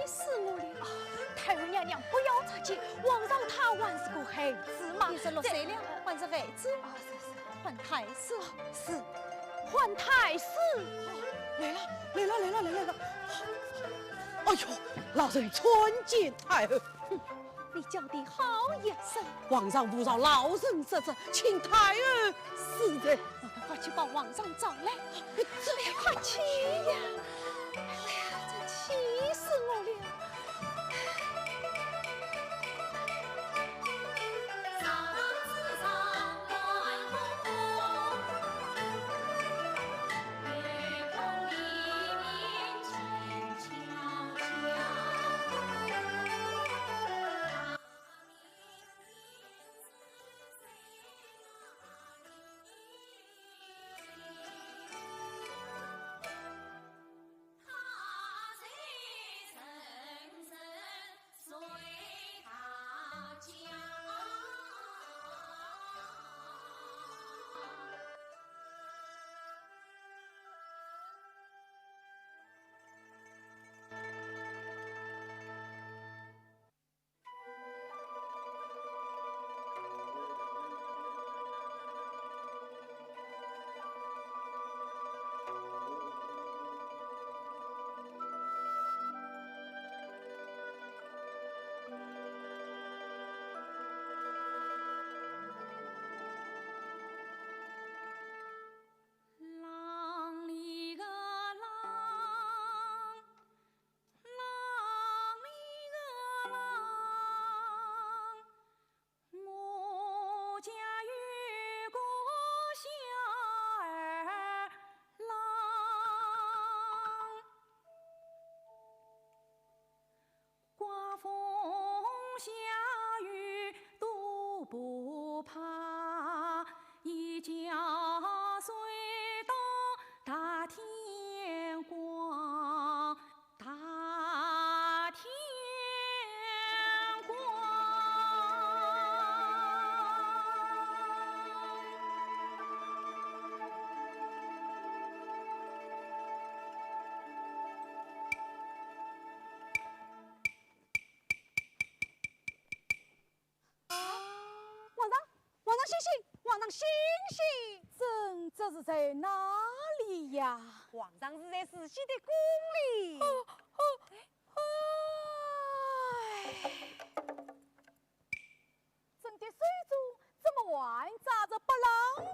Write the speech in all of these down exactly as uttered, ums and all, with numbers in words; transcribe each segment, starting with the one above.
死我了！太后娘娘不要着急，皇上他还是个孩子嘛。你说六岁了，还是孩子？啊，是是。还太师。是，还太师。来了来了来了来了来了！哎呦，老臣参见太后。哼，你叫的好一声。皇上勿饶老臣失职，请太后恕罪。 快去把皇上找来。哎呀，快去呀！哎呀，真气死我了！皇上，皇上醒醒，皇上醒醒！朕这是在哪里呀？皇上是在慈禧的宫里。哦，哦，哎。 朕的手中怎么还揸着拨浪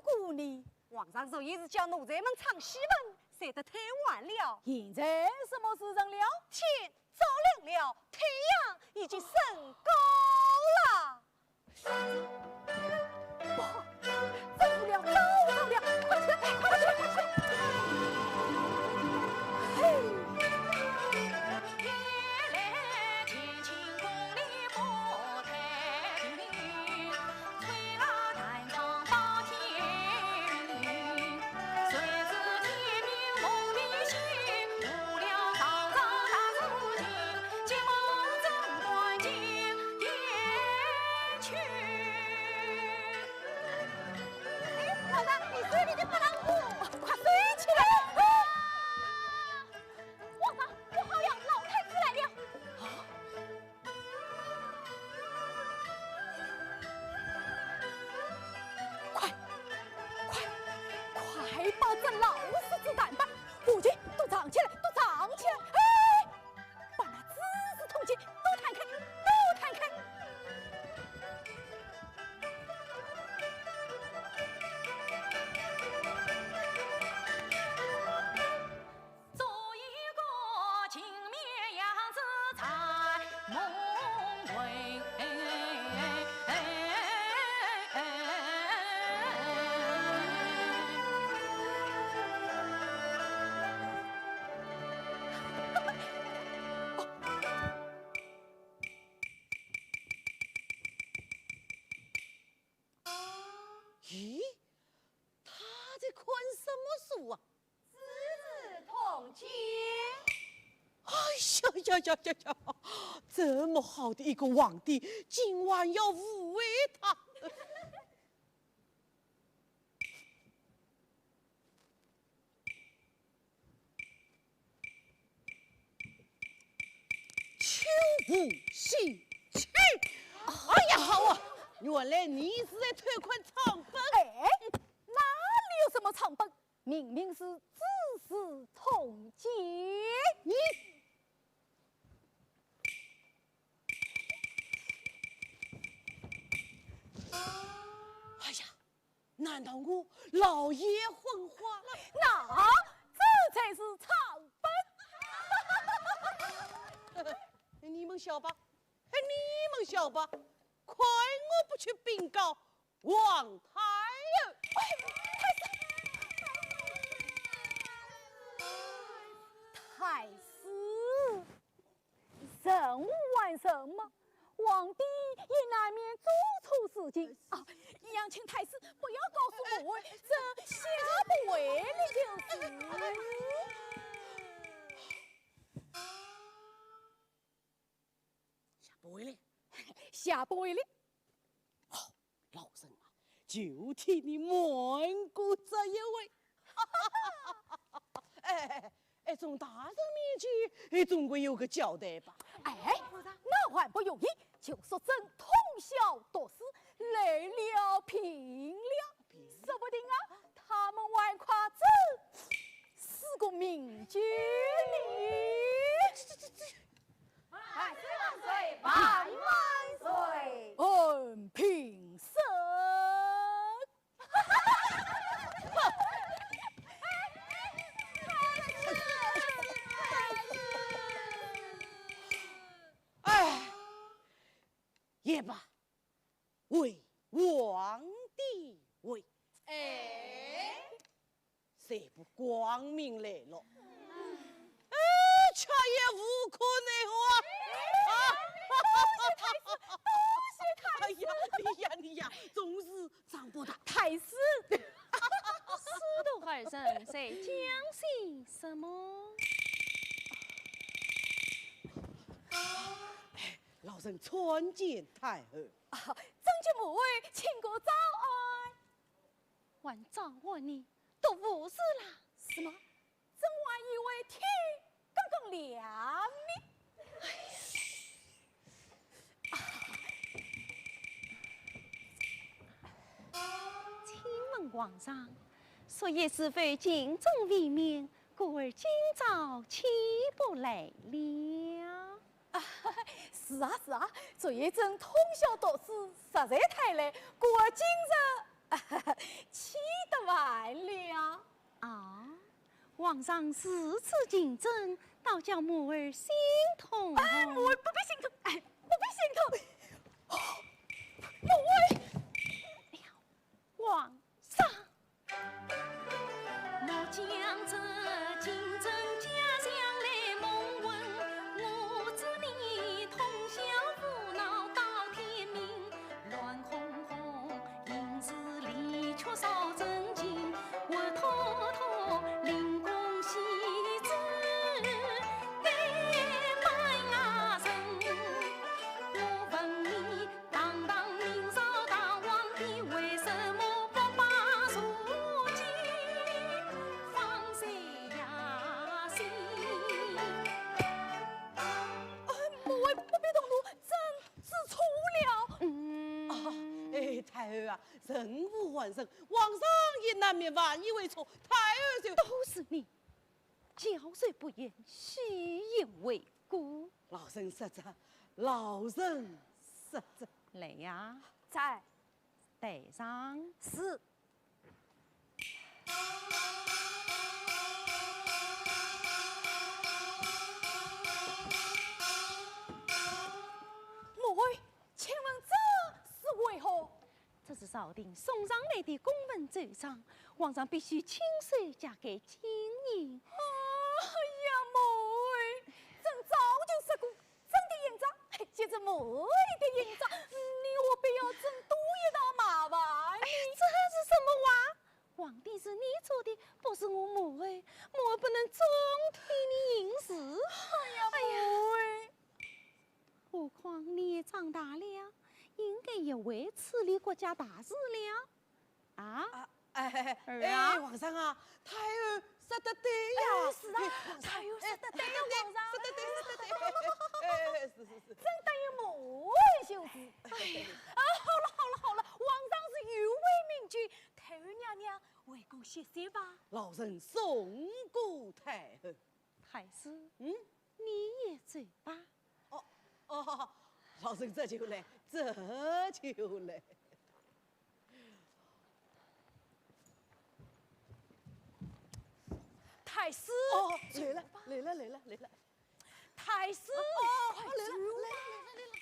鼓呢？皇上昨夜是叫奴才们唱戏文，睡得太晚了。现在什么时辰了？天早亮了，太阳已经升高了。不好， 这是了，找上了，快去，快去，快去！嘿！哎，皇上，你手里的拨浪鼓，快收起来！啊！皇上，不好了，老太子来了！啊！快，快，快把这老狮子打扮，伙计，都藏起来，都藏起来！哎！ 把那狮子铜钱都摊开，都摊开！咦，他在看什么书啊？狮子铜钱。哎呀呀呀呀呀！这么好的一个皇帝，竟然要误会他。无兴趣。哎呀，好啊，原来你是在偷看账本。哎，哪里有什么账本？明明是字字通鉴。你，哎呀，难道我老眼昏花了？那这才是账本。你们笑吧，你们笑吧，看我不去禀告王太后。太师，人无完人嘛，皇帝也难免做错事情啊。杨卿太师，不要告诉我，这下不为例就是。 下不为例。下不为例。哦，老身啊，就替你瞒过这一回。哎哎哎，哎，众大人面前，哎，总归有个交代吧。哎，那还不容易，就说朕通晓读书，来了聘了，说不定啊，他们还夸朕是个名妓呢。 万岁万岁万万岁！恩平身。哎，也罢，为皇帝为。哎。 谁不光明磊落？哎，却也无可奈何啊！啊！哎呀，你呀，你呀，总是长不大。太师，师徒二人在讲些什么？哎，老身参见太后。啊，参见母后，请过早安。 还早安呢，都午时啦。是吗？朕还以为天刚刚亮呢。请问皇上，昨夜是否禁中未免，故而今朝起不来了？ 啊，是啊，是啊，昨夜朕通宵读书，实在太累，故而今日起得晚了。啊，皇上如此敬朕，倒叫母后心痛。哎，母后不必心痛，哎，不必心痛。哦，母后，哎呀， 皇上。哎，母后不必动怒，朕知错了。嗯。啊，哎，太后啊，人无完人，皇上也难免犯一回错，太后就……都是你，教谁不严，戏言为过。老身失职，老身失职。来呀。在。台上。是。 母后，请问这是为何？这是朝廷送上来的公文奏章，皇上必须亲手写给金印。哎呀，母后，朕早就说过， 朕的印章，嘿，就是母后的印章，你何必要朕多一道麻烦呢？哎，这是什么话？皇帝是你做的，不是我母后，母后不能总替你行事。哎呀，母后。何况你也长大了，应该也会处理国家大事了。 啊？啊，哎，哎，儿啊。哎，皇上啊，太后说得对呀。哎，是啊，哎，皇上，太后说得对呀，哎，皇上。说得对，说得对。哎，哎，是，是，是。这吧。老臣送过太后。太师，嗯？你也走吧。哦，哦，老臣这就来，这就来。太师，哦，来了，来了，来了，来了。太师，哦，快走吧。来了，来了，来了。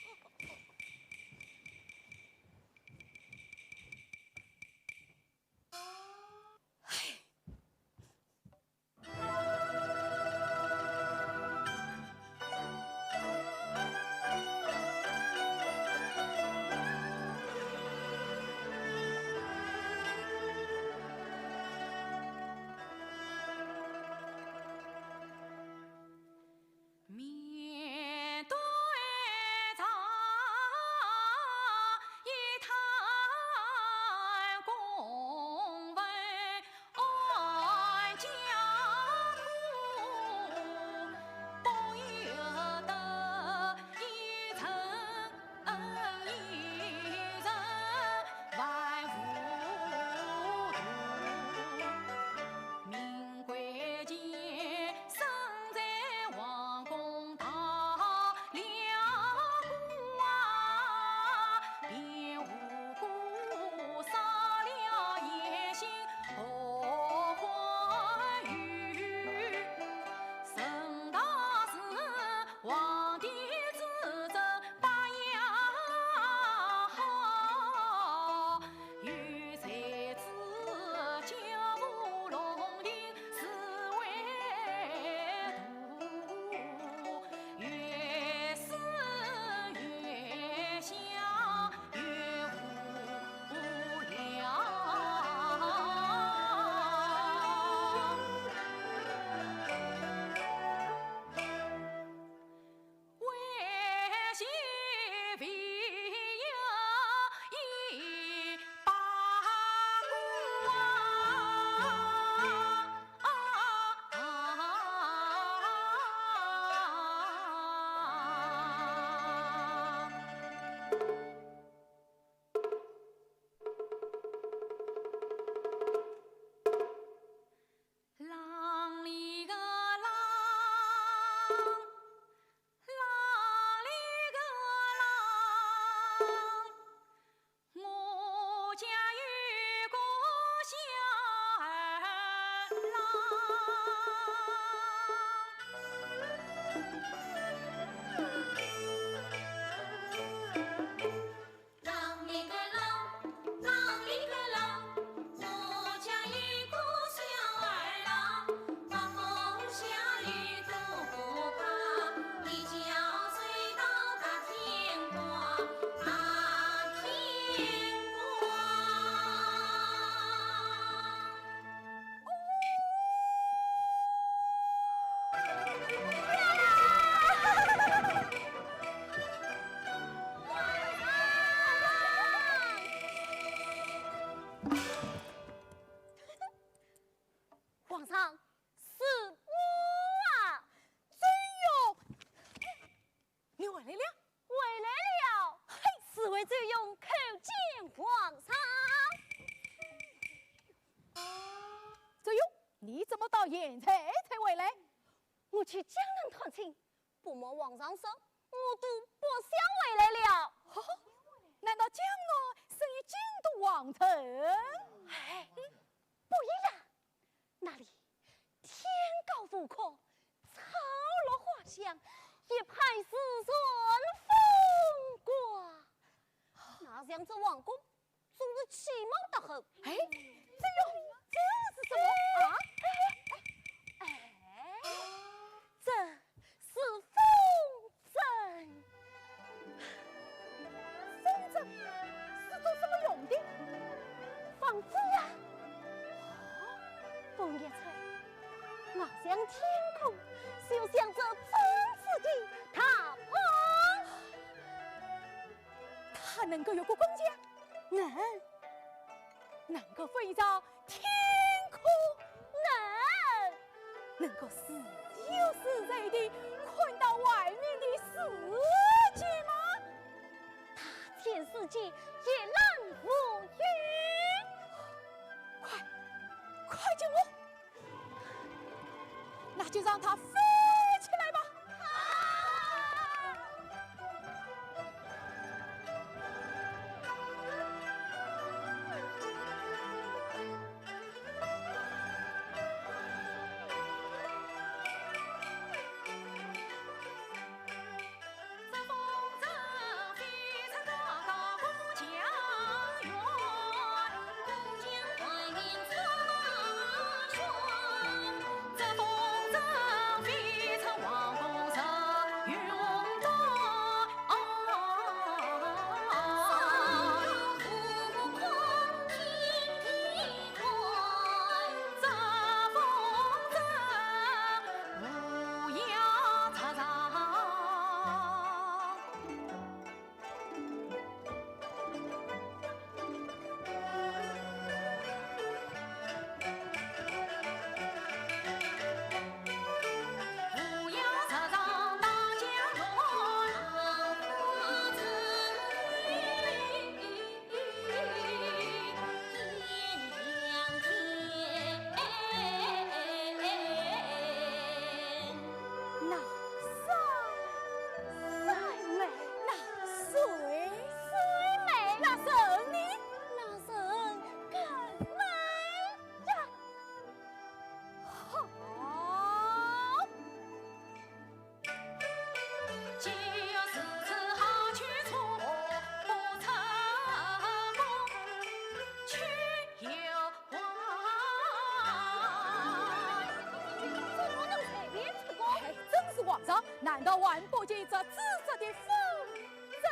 皇上，是我啊！周瑜，你回来了？回来了。嘿，侍卫周瑜叩见皇上。周瑜，你怎么到现在才回来？我去江南探亲， 不瞒皇上说，我都不想回来了。哦，难道江南是你京都皇城？哎，嗯，不一样，那里天高物阔，草绿花香，一派诗簪风光。哪像这皇宫， 总是其貌不扬。哎，这又，这是什么啊？哎，哎，哎，这是风筝。风筝是做什么用的？放纸啊。哦，风一吹，翱向天空，就像这风筝的大炮。它能够越过关卡？ 能，能够飞上天空？能，能够自由自在地看到外面的世界吗？大千世界，一览无余。快，快将我它飞起来吧。那啥？三妹。那谁？三妹。那人呢？那人更美呀。好。怎么能随便出宫？哎，正是皇上，难道还不见这紫色的风筝？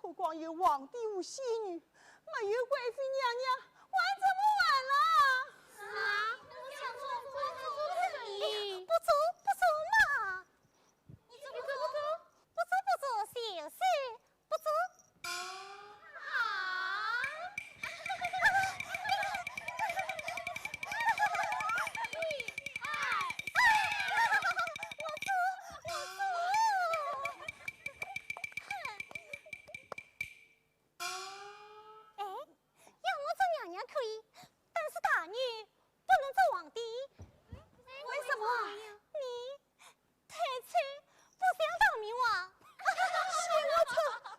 不光有皇帝和仙女，没有贵妃娘娘，还怎么玩啦？啊，我想做，我想做生意。不做，不做嘛。你怎么做？不做，不做，就是不做。啊！我做，我做。 哎，让我做娘娘可以，但是大人不能做皇帝。为什么？你太丑，不像大明王。嫌我丑，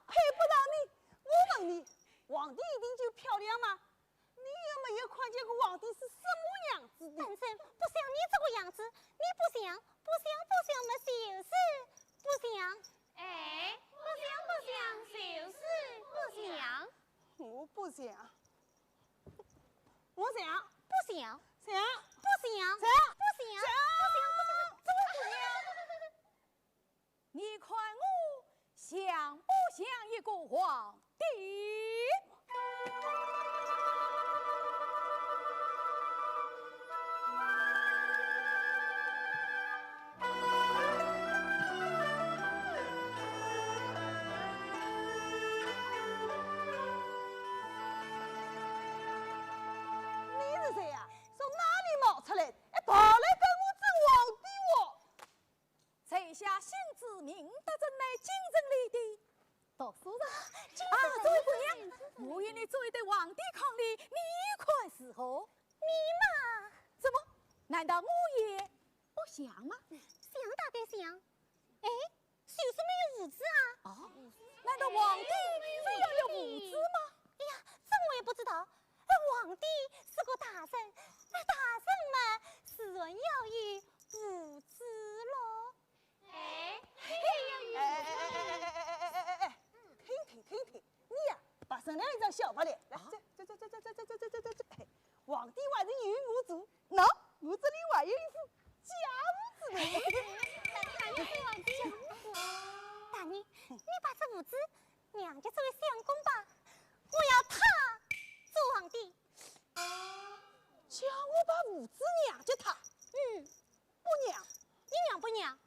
配不上你。我问你，皇帝一定就漂亮吗？你有没有看见过皇帝是什么样子的？反正不像你这个样子，你不像，不像，不像嘛，就是不像。哎，不像，不像，就是不像。我不像。我像。不像。像。不像。像。不像。像。不像，不像，这位姑娘，你看我像不像一个皇帝？ 你是谁呀？从哪里冒出来的？还跑来跟我争皇帝哦？在下姓朱，名德，正来京城里的读书人。啊，这位姑娘，我与你做一对皇帝伉俪，你看如何？你嘛。怎么？难道我也不像吗？像大概像。哎， 就是没有胡子啊。哦，难道皇帝非要有胡子吗？哎呀，这我也不知道。哎，皇帝是个大人，哎，大人嘛，自然要有胡子咯。哎，哎哎哎哎哎哎哎哎哎，听听听听，你呀，扮成两张小白脸，来，啊？这这这这这这这这这这这，哎，皇帝还是有胡子。 喏，我这里还有一副假胡子呢。大人，你把这胡子让给这位相公吧，我要他做皇帝。叫我把胡子让给他？嗯。不让。你让不让？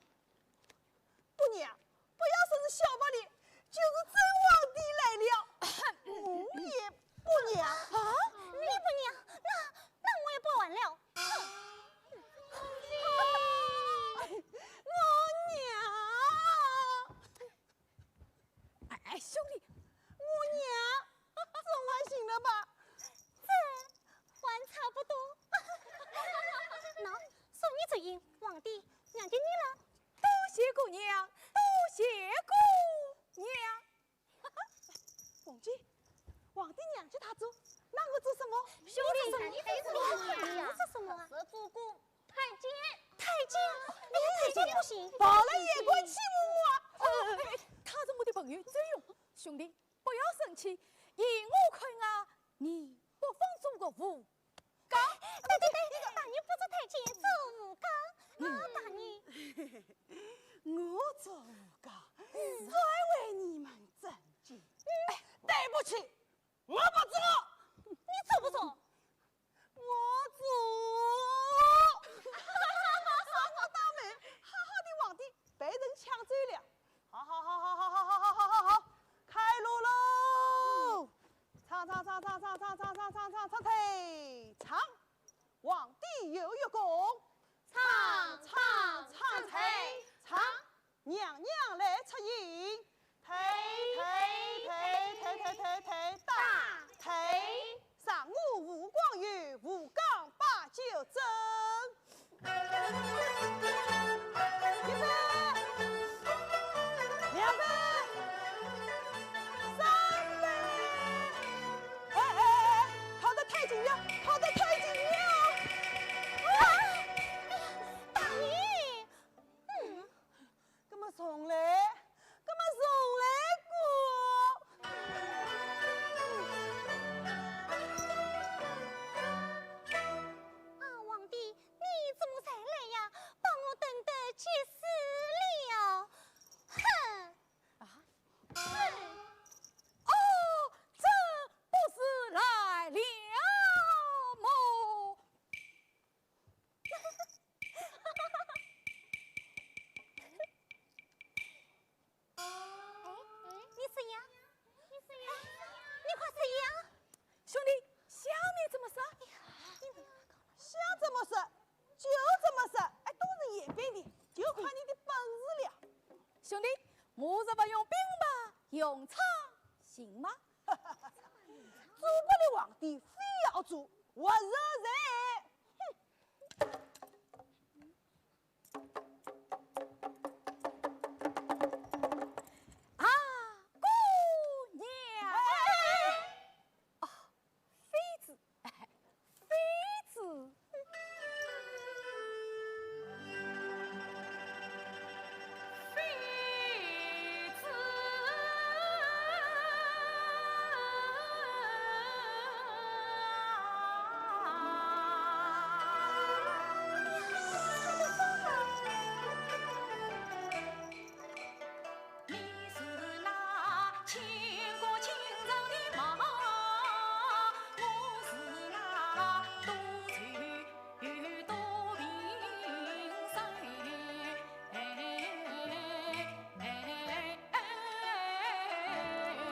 不让，不要说是小白脸，就是真皇帝来了，我也不让。啊？你不让，那，那我也不玩了。哼！我让。哎，兄弟，我让，总还行了吧？这还差不多。喏，送你这印，皇帝让给你了。 多谢姑娘，多谢姑娘。凤姐，皇帝让给他做，那我做什么？兄弟，你做什么？你做什么啊？做主公，太监。太监？哎，太监不行。跑来也敢欺负我啊！哦，哎，哎，他是我的朋友，周勇。兄弟，不要生气，依我看啊，你不妨做个武 刚。对对对，大人不做太监，做武刚。啊，大人。我做武刚，才为你们争气。哎，对不起，我不做。你做不做？我做。双目倒霉，好好的皇帝被人抢走了。 好好好好好好好好好好，开路喽！唱唱唱唱唱唱唱唱唱唱唱唱，唱！皇帝有一功，唱唱唱唱唱！娘娘兄弟，我若不用兵马，用唱行吗？做不得皇帝非要做，活受罪。啊，姑娘！啊，妃子，哎，妃子。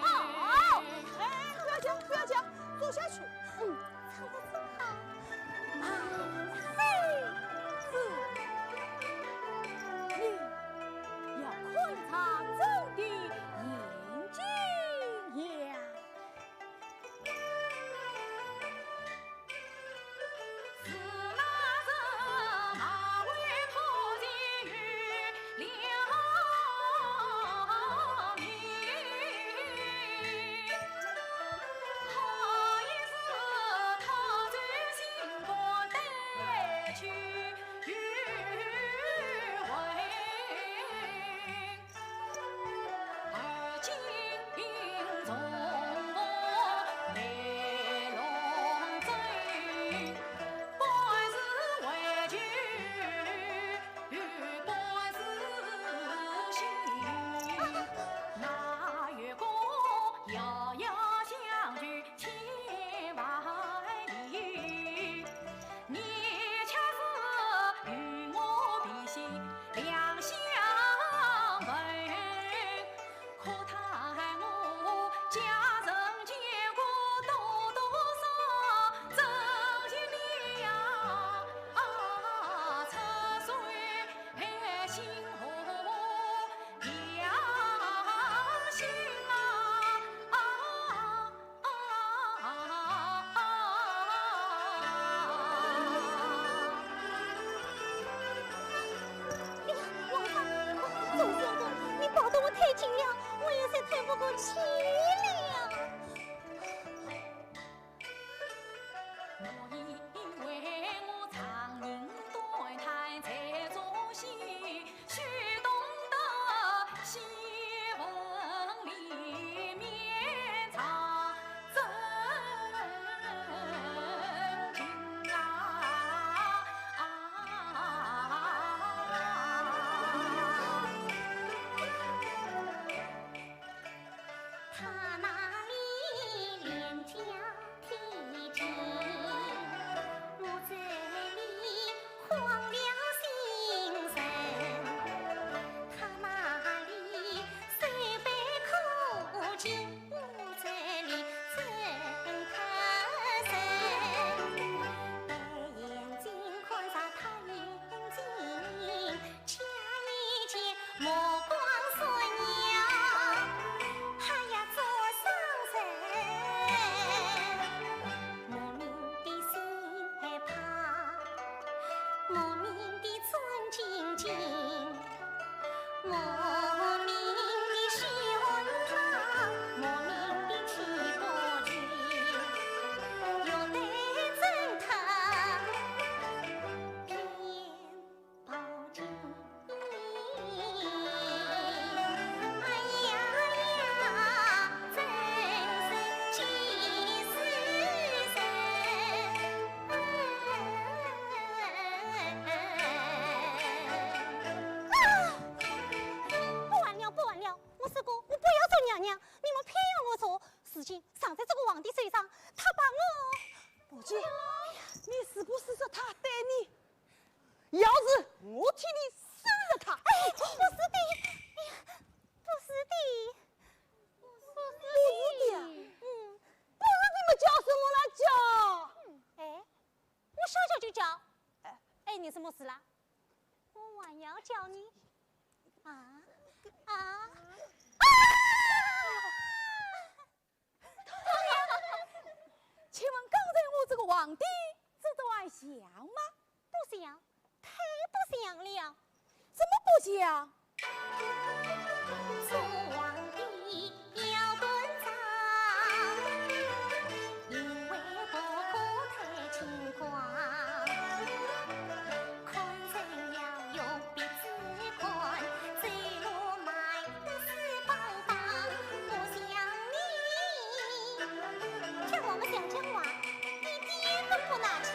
好，哎，不要讲，不要讲，坐下去。嗯，唱得真好。啊，妃子，你要看唱真的眼睛呀。哎呀，王上，周相公，你抱得我太紧了，我有些透不过气了。不玩了，不玩了，我说过我不要做娘娘，你们偏要我做，事情 伤在这个皇帝手上，他把我……宝姐，你是不是说他打你？要是我替你收拾他。哎，不是的，哎呀，不是的，不是的。不是的啊？嗯。不是的么叫什么啦叫？嗯，哎，我想叫就叫。哎。哎，你什么事啦？我还要叫你。 啊，啊！啊！请问刚才我这个皇帝，这都还像吗？不像，太不像了。怎么不像？做皇帝要端庄，因为不可太轻狂。 看人要用鼻子看，嘴巴卖得死邦邦，不像你。叫我们讲讲话，一点都不拿腔。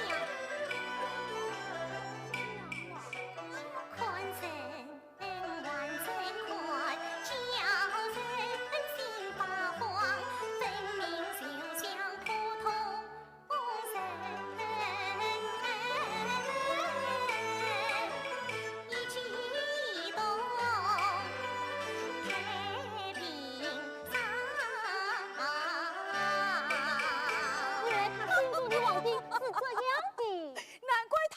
看人还真看，叫人心发慌，分明就像普通 原来他心中的皇帝是这样的。难怪他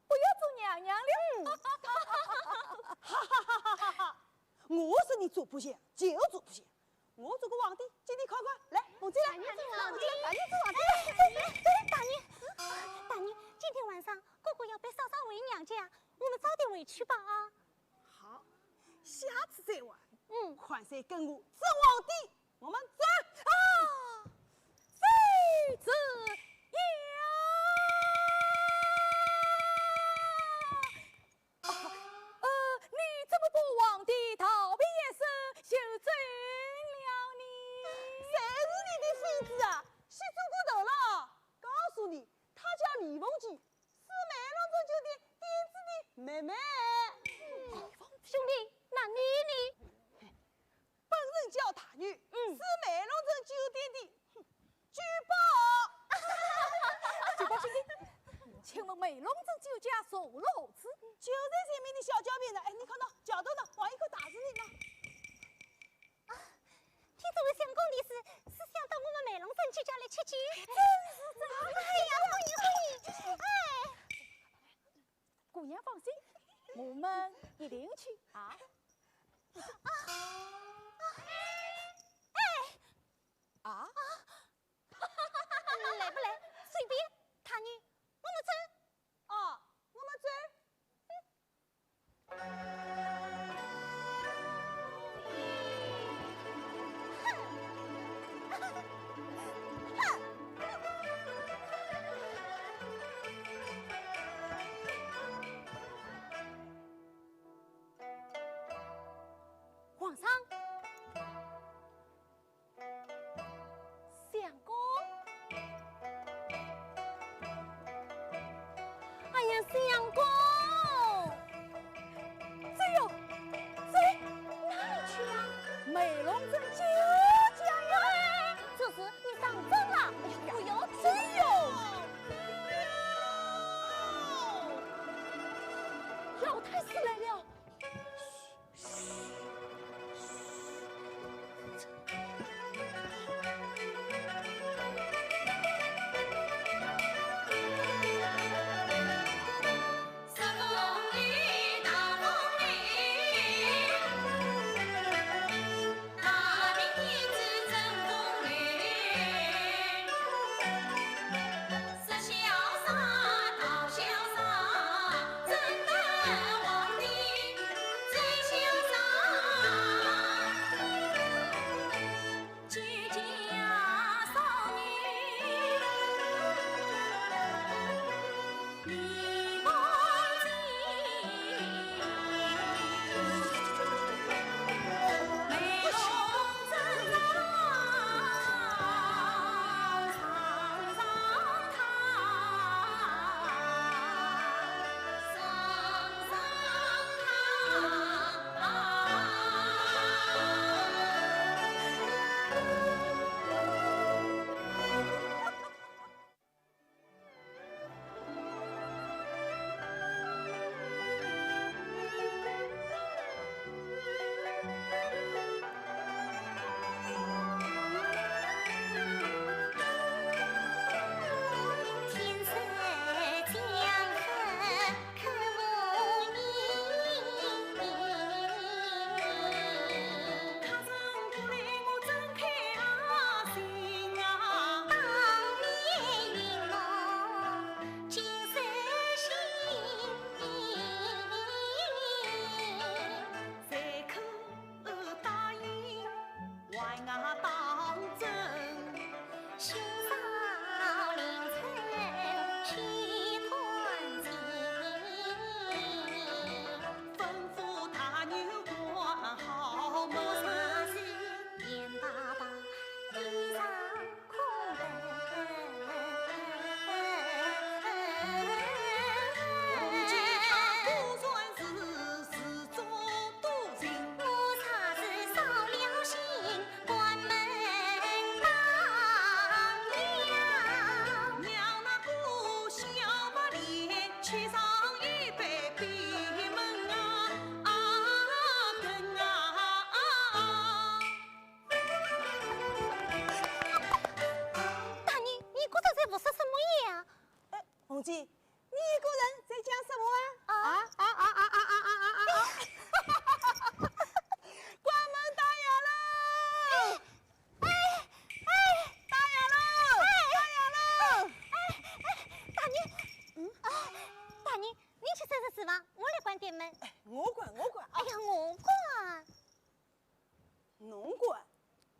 不要做娘娘了。哈哈哈哈哈哈！我说你做不像，就做不像。 我做个皇帝，给你看看。来，凤姐来。大人做皇帝。大人做皇帝。哎，哎，哎，大人，大人，今天晚上哥哥要陪嫂嫂回娘家，我们早点回去吧啊。好，下次再玩。嗯。看谁跟我争皇帝，我们走。啊，妃子呀！ 啊，呃，你怎么不皇帝道别一声就走了呢？谁是你的妃子啊？洗猪骨头了！告诉你，她叫李凤姐，是美龙镇酒店店主的妹妹。兄弟，那你呢？ 本人叫大女，嗯。是美龙镇酒店的，哼，酒保。酒保兄弟，请问美龙镇酒家坐落何处？就在前面的小桥边上。哎，你看到桥头呢，往一口大字呢。啊，听这位相公的意思，是想到我们美龙镇酒家来吃酒。真是，真是。哎呀，欢迎，欢迎。哎。 姑娘放心，我们一定去啊。啊，啊，哎，啊，来不来？随便，大人，我们走。哦，我们走。 皇上，相公。哎呀，相公！走哟，走，哪里去呀？美龙镇酒家呀。哎，这是你当真啊？哎呀，不要走哟。老太师来了。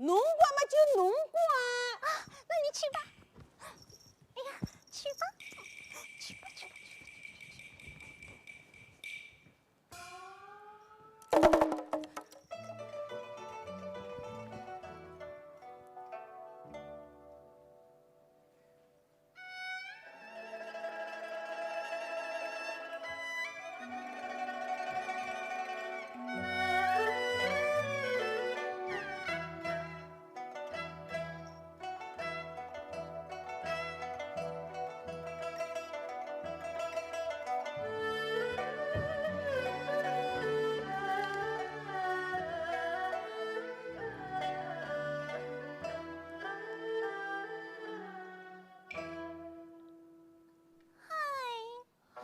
侬管嘛就侬管。啊，那你去吧。哎呀，去吧，去吧，去吧，去吧。嗨，嗨。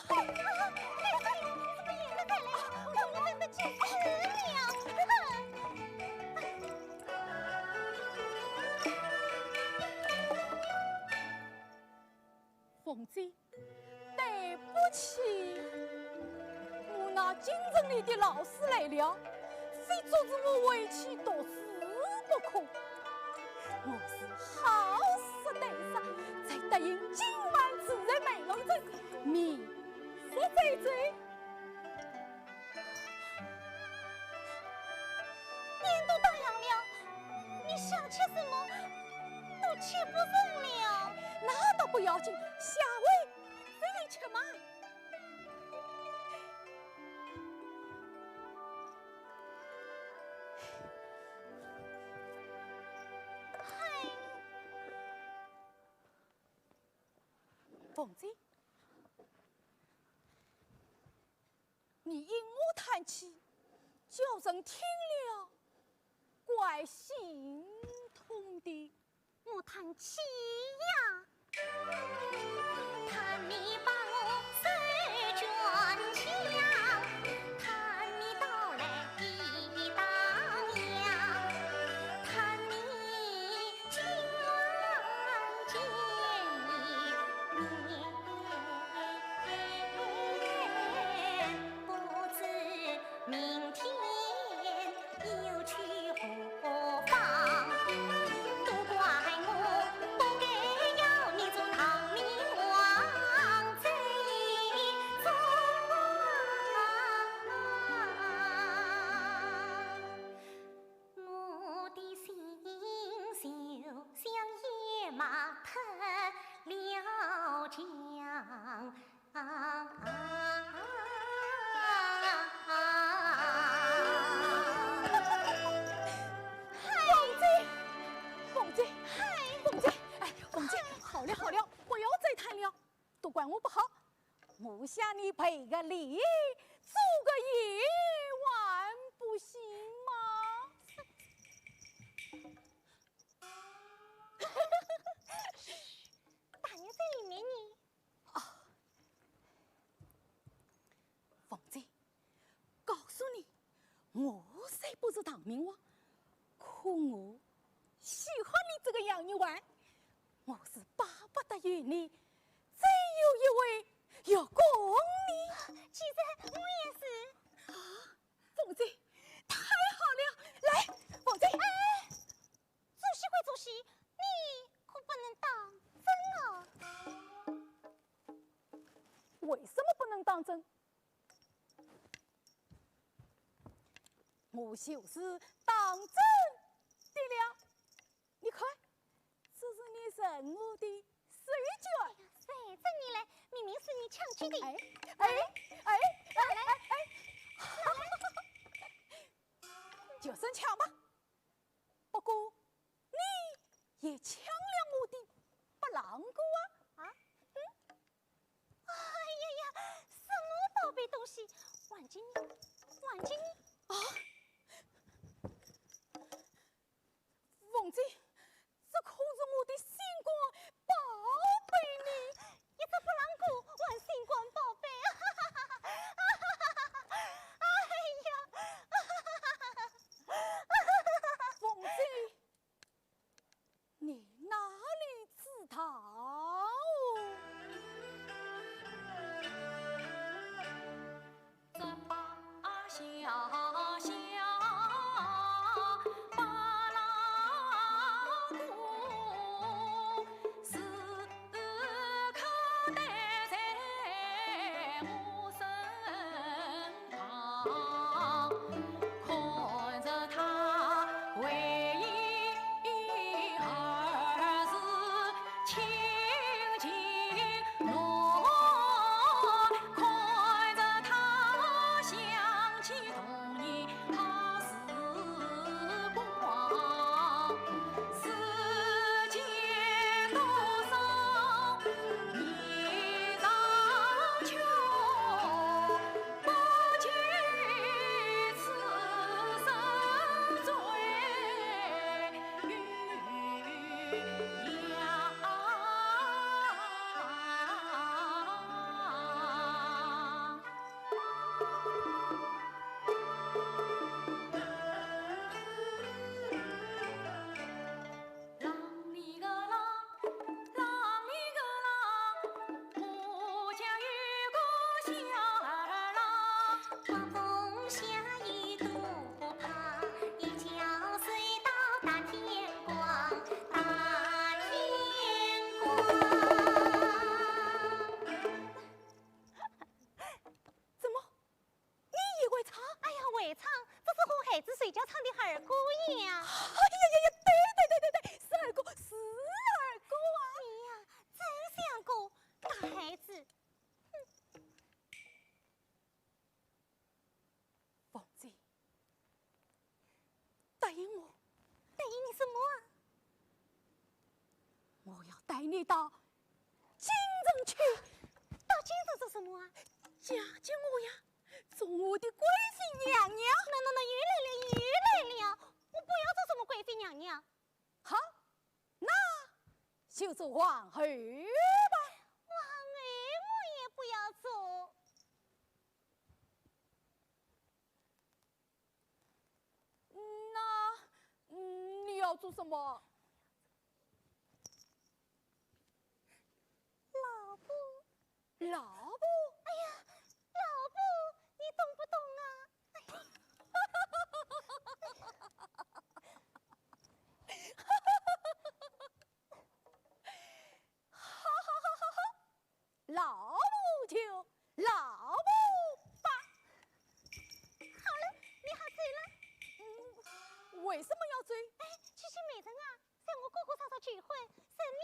嗨，嗨，你怎么也在这里？我们真的气死了！凤姐， 对不起，我那京城里的老师来了，非阻止我回去读书不可。我是好色胆色，才答应今晚住在梅楼镇，明日再走。 天都大亮了，你想吃什么都吃不成了。那倒不要紧，下回再来吃嘛。嗨，凤姐， 你因我叹气，叫人听了怪心痛的。我叹气呀。凤姐，凤姐，哎，凤姐，好了好了，不要再叹了，都怪我不好。我向你赔个礼，做个揖，还不行吗？大人在里面呢。 凤姐，告诉你，我虽不是唐明王，可我喜欢你这个杨玉环，我是巴不得有你这样一位月光呢。其实我也是。啊，凤姐，太好了！来，凤姐。哎，做戏归做戏，你可不能当真哦。 为什么不能当真？我就是当真的了。你看，这是你认我的手绢。谁准你来？明明是你抢去的。哎，哎，哎，哎，哎，哎。就算抢吧。 不过，你也抢了我的拨浪鼓啊！啊？嗯？哎呀呀，什么宝贝东西？还给你，还给你！啊？凤姐，这可是我的心肝宝贝呢！一只拨浪鼓还心肝宝贝啊！哎呀！凤姐， 你哪里知道？什么啊？我要带你到京城去。到京城做什么啊？嫁给我呀，做我的贵妃娘娘。那那那，又来了，又来了！我不要做什么贵妃娘娘。好，那就做皇后吧。皇后我也不要做。 那，嗯，你要做什么？老婆。老婆？哎呀，老婆，你懂不懂啊？哎呀。 好好好好好，老婆就老婆吧。好了，你好走了。嗯，为什么要走？哎，七七美人啊，在我哥哥嫂嫂求婚，顺便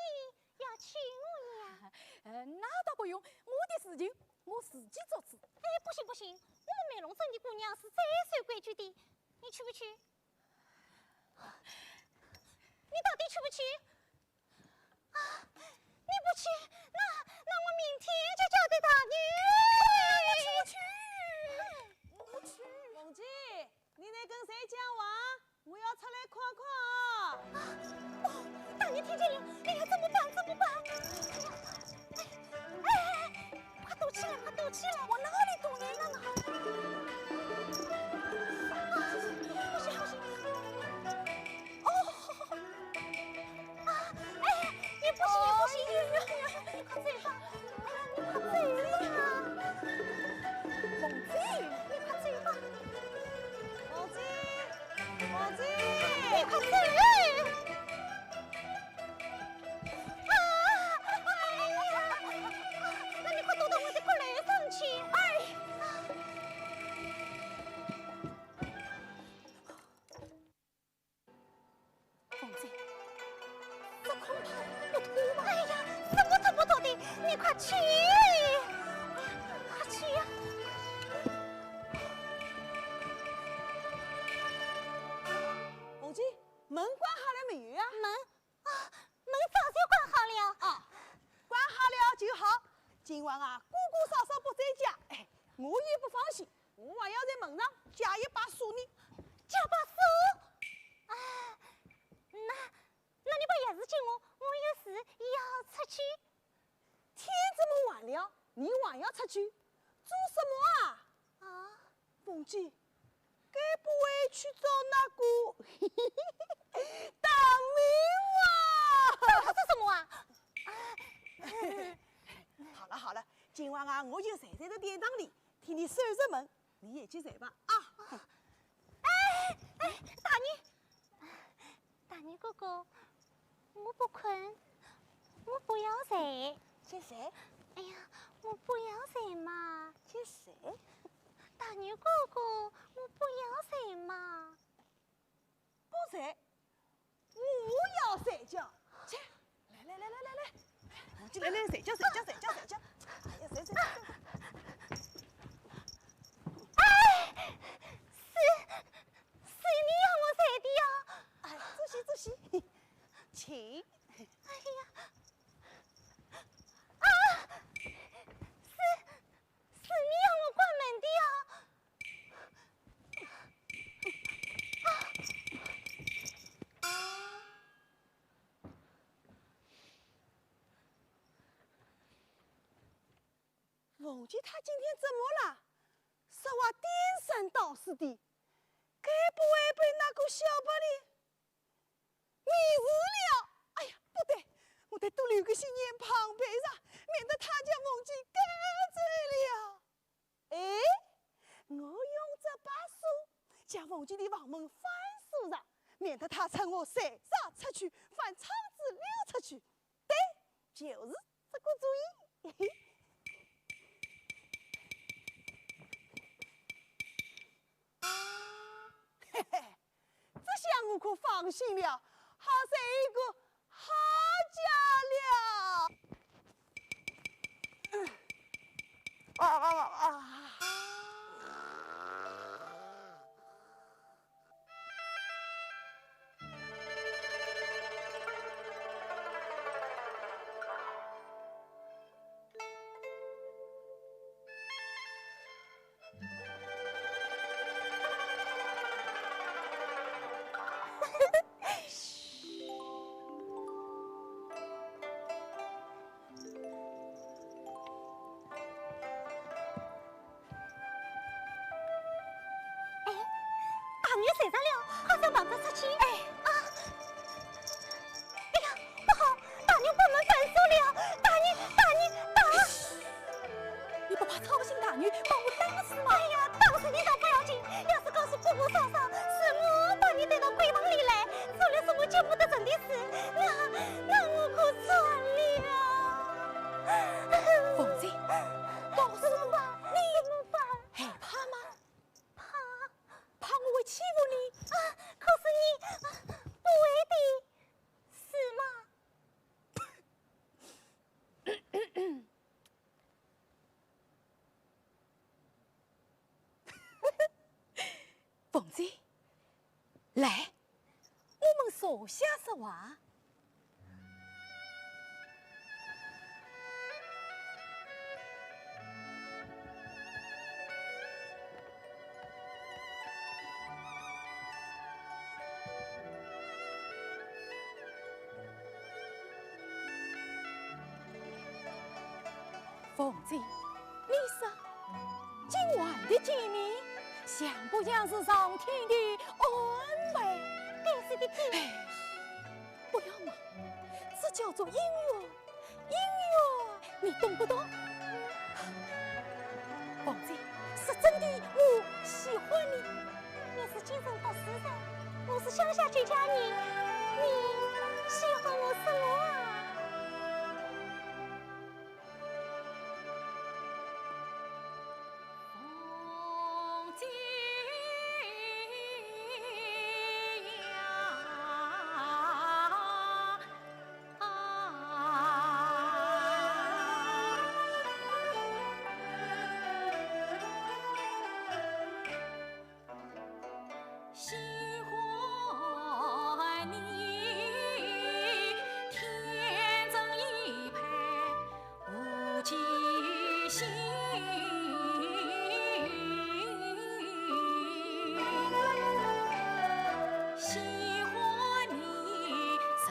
要娶我呀。呃，那倒不用，我的事情我自己做主。哎，不行不行，我们梅龙镇的姑娘是最守规矩的，你去不去？你到底去不去？ 啊，你不去，那，那我明天就交代大人。我去，我去。凤姐，你在跟谁讲话？我要出来看看啊。啊，哦，大人听见了，哎呀，怎么办？怎么办？哎呀，哎，哎，哎，快躲起来，快躲起来！往哪里躲呢？那那，啊，不行，不行。 哦，啊，哎，你不行，你不行，你快走吧，哎呀，你快走呀！凤姐，你快走吧。凤姐，凤姐，你快走！啊，哎呀，那你快躲到我的阁楼上去，哎。 凤姐，这恐怕不妥吧？哎呀，什么妥不妥的？你快去，快去呀！凤姐，门关好了没有啊？门，啊，门早就关好了。啊，关好了就好。今晚啊，哥哥嫂嫂不在家，哎，我也不放心。 我还要在门上加一把锁呢。加把锁？啊，那，那你把钥匙给我，我有事要出去。天这么晚了，你还要出去？做什么啊？啊？凤姐，该不会去找那个大明啊？找他做什么啊？啊，好了好了，今晚啊，我就睡在这殿堂里，替你守着门。 你也去睡吧，啊。哎，哎，大人，大人哥哥，我不困，我不要睡。去睡。哎呀，我不要睡嘛。去睡。大人哥哥，我不要睡嘛。 不睡，我要睡觉。去，来来来来来来，来来睡觉睡觉睡觉睡觉，哎呀，睡睡睡睡。哎，是，是你要我睡的呀？哎，坐席坐席，请。哎呀，啊，是，是你要我关门的呀？ 凤姐她今天怎么了？说话颠三倒四的，该不会被那个小白脸迷住了？哎呀，不对，我得多留个心眼旁边上，免得她将凤姐赶走了。 哎，我用这把锁将凤姐的房门反锁上，免得她趁我睡着出去，翻窗子溜出去。对，就是这个主意。嘿嘿，这下我可放心了，好睡一个 好觉了。啊啊啊！对上了，好像碰着杀气。哎，啊！哎呀，不好，大人把门反锁了！大人，大人，大！你不怕操心大人把我打死吗？哎呀，打死你倒不要紧，要是告诉哥哥嫂嫂，是我把你带到闺房里来，做了什么见不得人的事，那，那我可惨了。凤姐，告诉我，你怎么办？害怕吗？ 怕，怕我会欺负你？啊，可是你，啊，不会的，是吗？凤姐，来，我们坐下说话。 凤姐，你说，今晚的见面，像不像是上天的安排？该死的天！哎，不要嘛，这叫做姻缘，姻缘，你懂不懂？凤姐，说真的，我喜欢你。你是京城读书人，我是乡下出家人，你喜欢我什么啊？ 喜欢你，天真一派无记性。喜欢你，深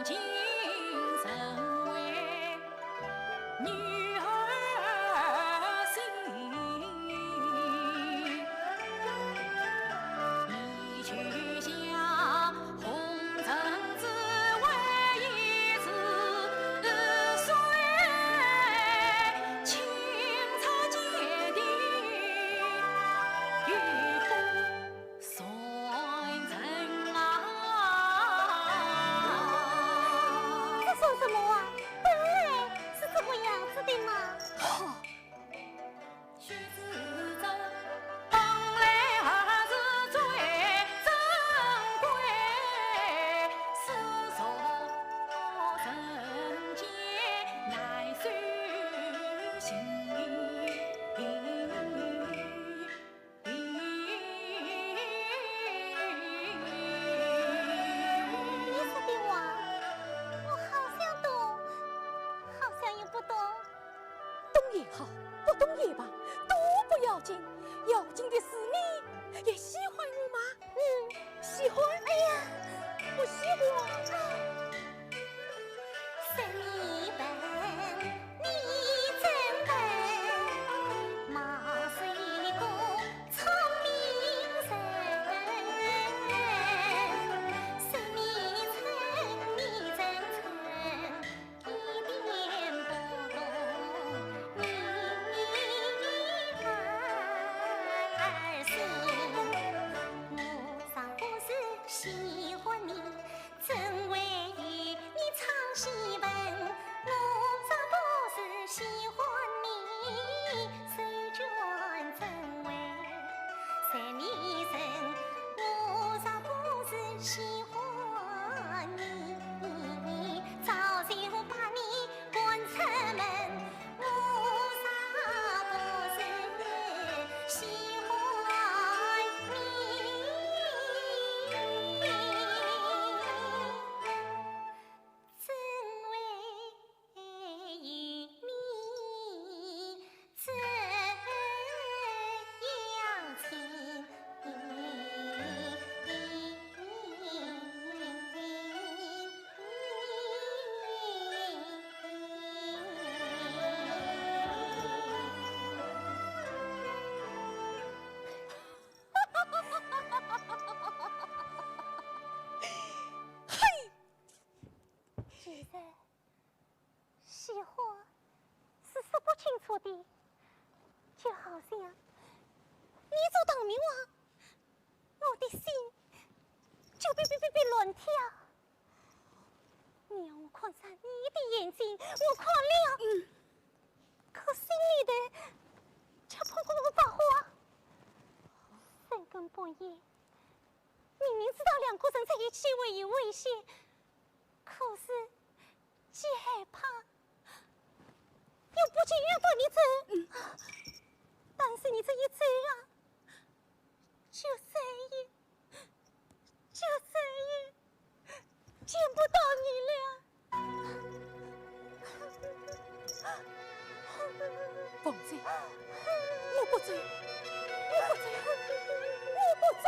情深为 女儿心。你就像红尘之外一池水，清澈见底，又不 传人啊。这算什么啊？本来是这个样子的嘛。好。 你说的话，我好像懂，好像又不懂。懂也好，不懂也罢，都不要紧，要紧的是你也喜欢我吗？嗯，喜欢。哎呀，我喜欢。喜欢是说不清楚的，就好像你做唐明皇，我的心就别别别别乱跳。你让我看上你的眼睛，我看了，嗯，可心里头却砰砰砰爆火。深更半夜，明明知道两个人在一起会有危险，可是 既害怕，又不情愿跟你走。嗯。但是你这一走啊，就再也，就再也见不到你了。凤姐，我不走，我不走，我不走。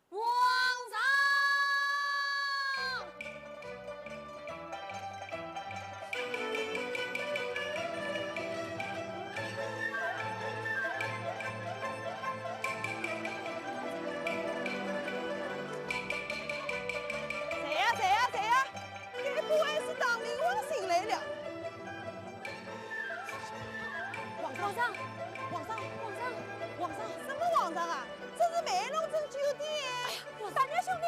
皇上！谁呀，谁呀，谁呀？该不会是唐明皇醒来了？ 皇上，皇上，皇上，皇上，皇上，什么皇上啊？这是梅龙镇酒店。哎呀，大娘兄弟，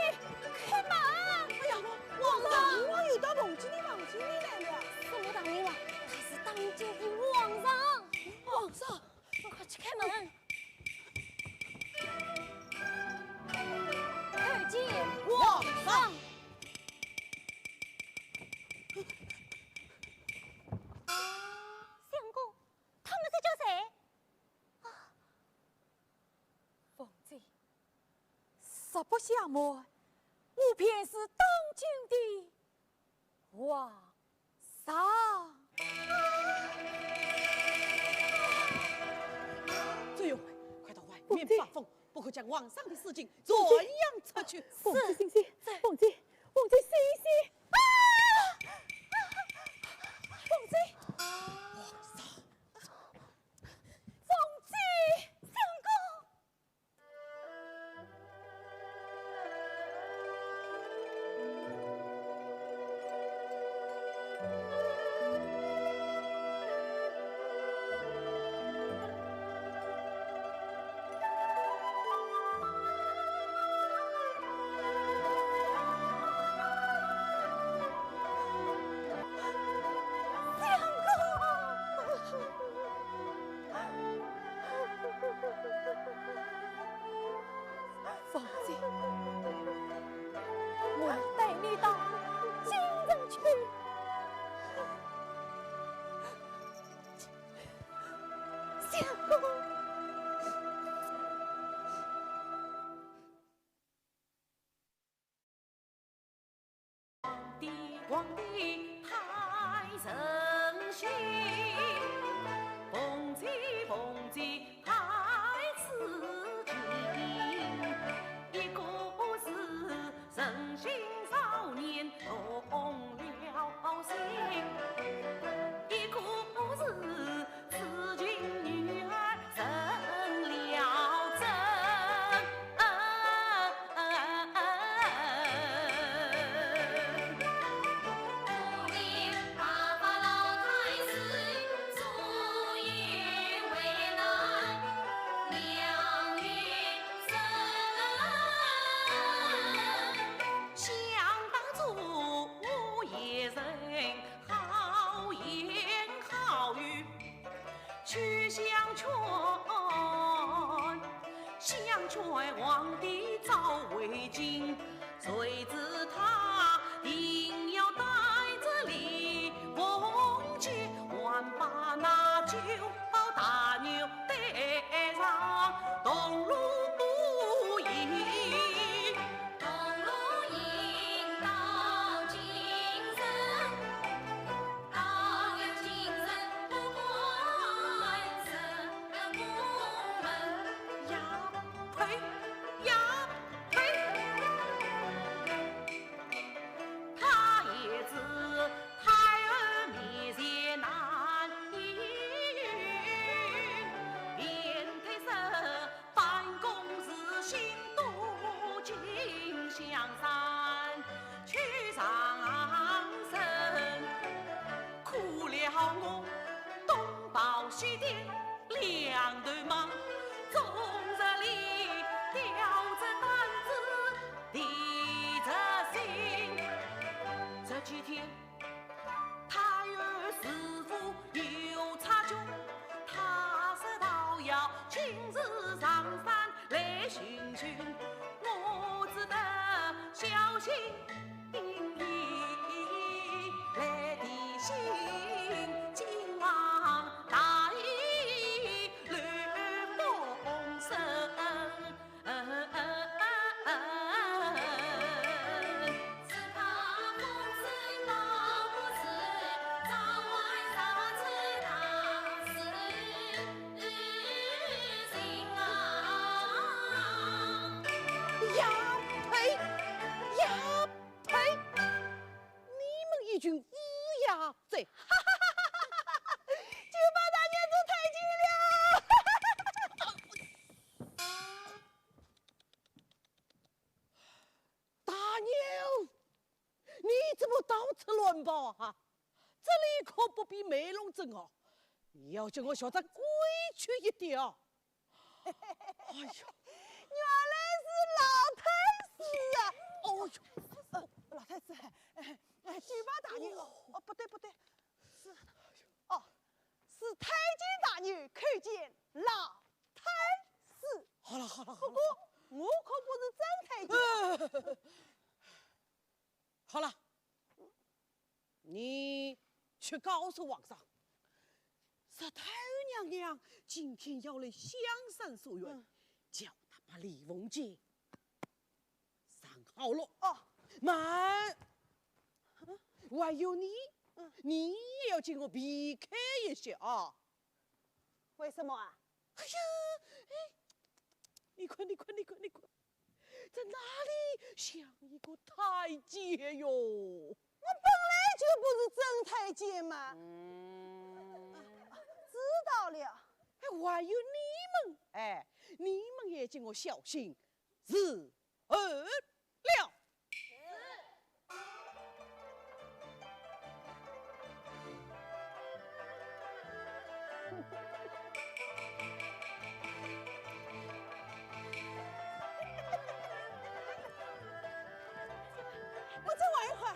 开门！哎呀，皇上，我有到凤姐的房间里来了。什么唐明皇？他是当今的皇上。皇上，快去开门！叩见皇上。相公， 他们在叫谁？啊，凤姐，实不相瞒，我便是当今的皇上。周玉环，快到外面发疯，不可将皇上的事情传扬出去。凤姐醒醒，凤姐，凤姐醒醒！啊！凤姐！皇上！ 凤姐，相公。皇帝，皇帝太仁心，凤姐，凤姐太痴情。一个是人心少年动了心，一个是痴情女儿成了真。 想当初我也曾好言好语去相劝，相劝皇帝早回京，谁知他定要带着李凤姐，还把那九宝大牛带上东路不行。东路行到京城， 到了京城不管什么门。呀呸！呀呸！他也知太后面前难应允，便推说 办公事情多进香山去上身，苦了我东跑西颠两头忙，终日里吊着胆子提着心。这几天 太后是否有察觉？她说道要亲自上山来寻寻，我只得小心翼翼来提醒，今往大雨乱风声。 呀呸！呀呸！你们一群乌鸦嘴！就把大娘做太监了。 大娘，你怎么到处乱跑啊？这里可不比梅龙镇哦，你要叫我学得规矩一点哦。哎呦，原来是老太师啊！哦呦，呃，老太师，哎，哎，舅妈大人，哦，不对，不对，是，哦，是太监大人叩见老太师。好了，好了，好了。不过我可不是真太监。呃，好了，你去告诉皇上，说太后娘娘今天要来香山书院，嗯。叫他把李凤姐上好了。哦。慢，还有你，嗯。你也要替我避开一些啊。为什么啊？哎呀，哎，你看，你看，你看，你看，这哪里像一个太监哟？我本来就不是真太监嘛。嗯。啊，知道了。哎，还有你们，哎，你们也替我小心，是 呃，了。我再玩一会儿。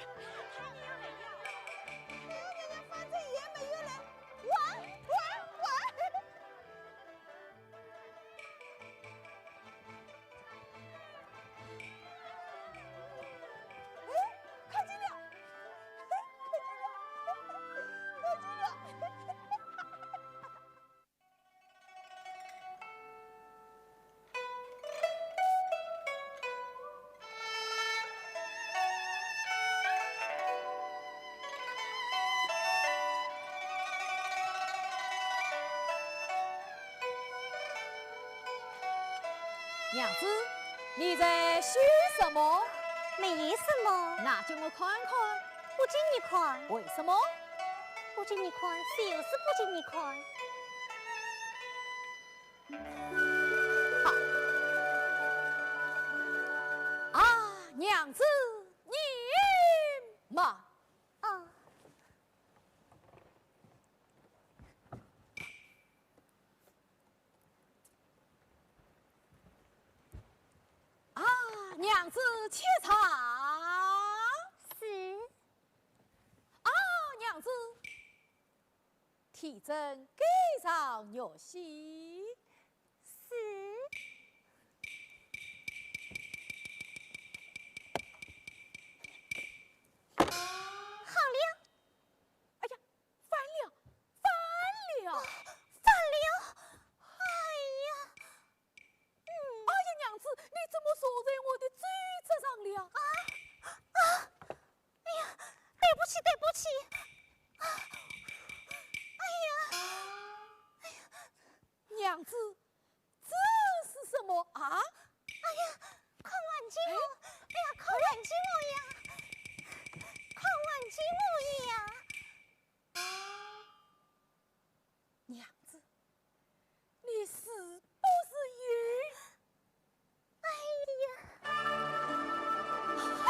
反正也没有人。玩，玩，玩。娘子，你在绣什么？没什么。拿给我看看。不给你看。为什么？不给你看，就是不给你看。好。啊，娘子，你慢。啊。 啊，娘子沏茶。是。啊，娘子，提灯盖上玉溪。是。好了。哎呀， 翻了，翻了！啊，翻了！哎呀，嗯。哎呀，娘子，你怎么坐在我的奏折上了？啊，啊，哎呀，对不起，对不起。啊，哎呀，哎呀。娘子，这是什么啊？哎呀，快还给我！哎呀，快还给我呀！快还给我呀！ 娘子，你是不是有……哎呀，嘿！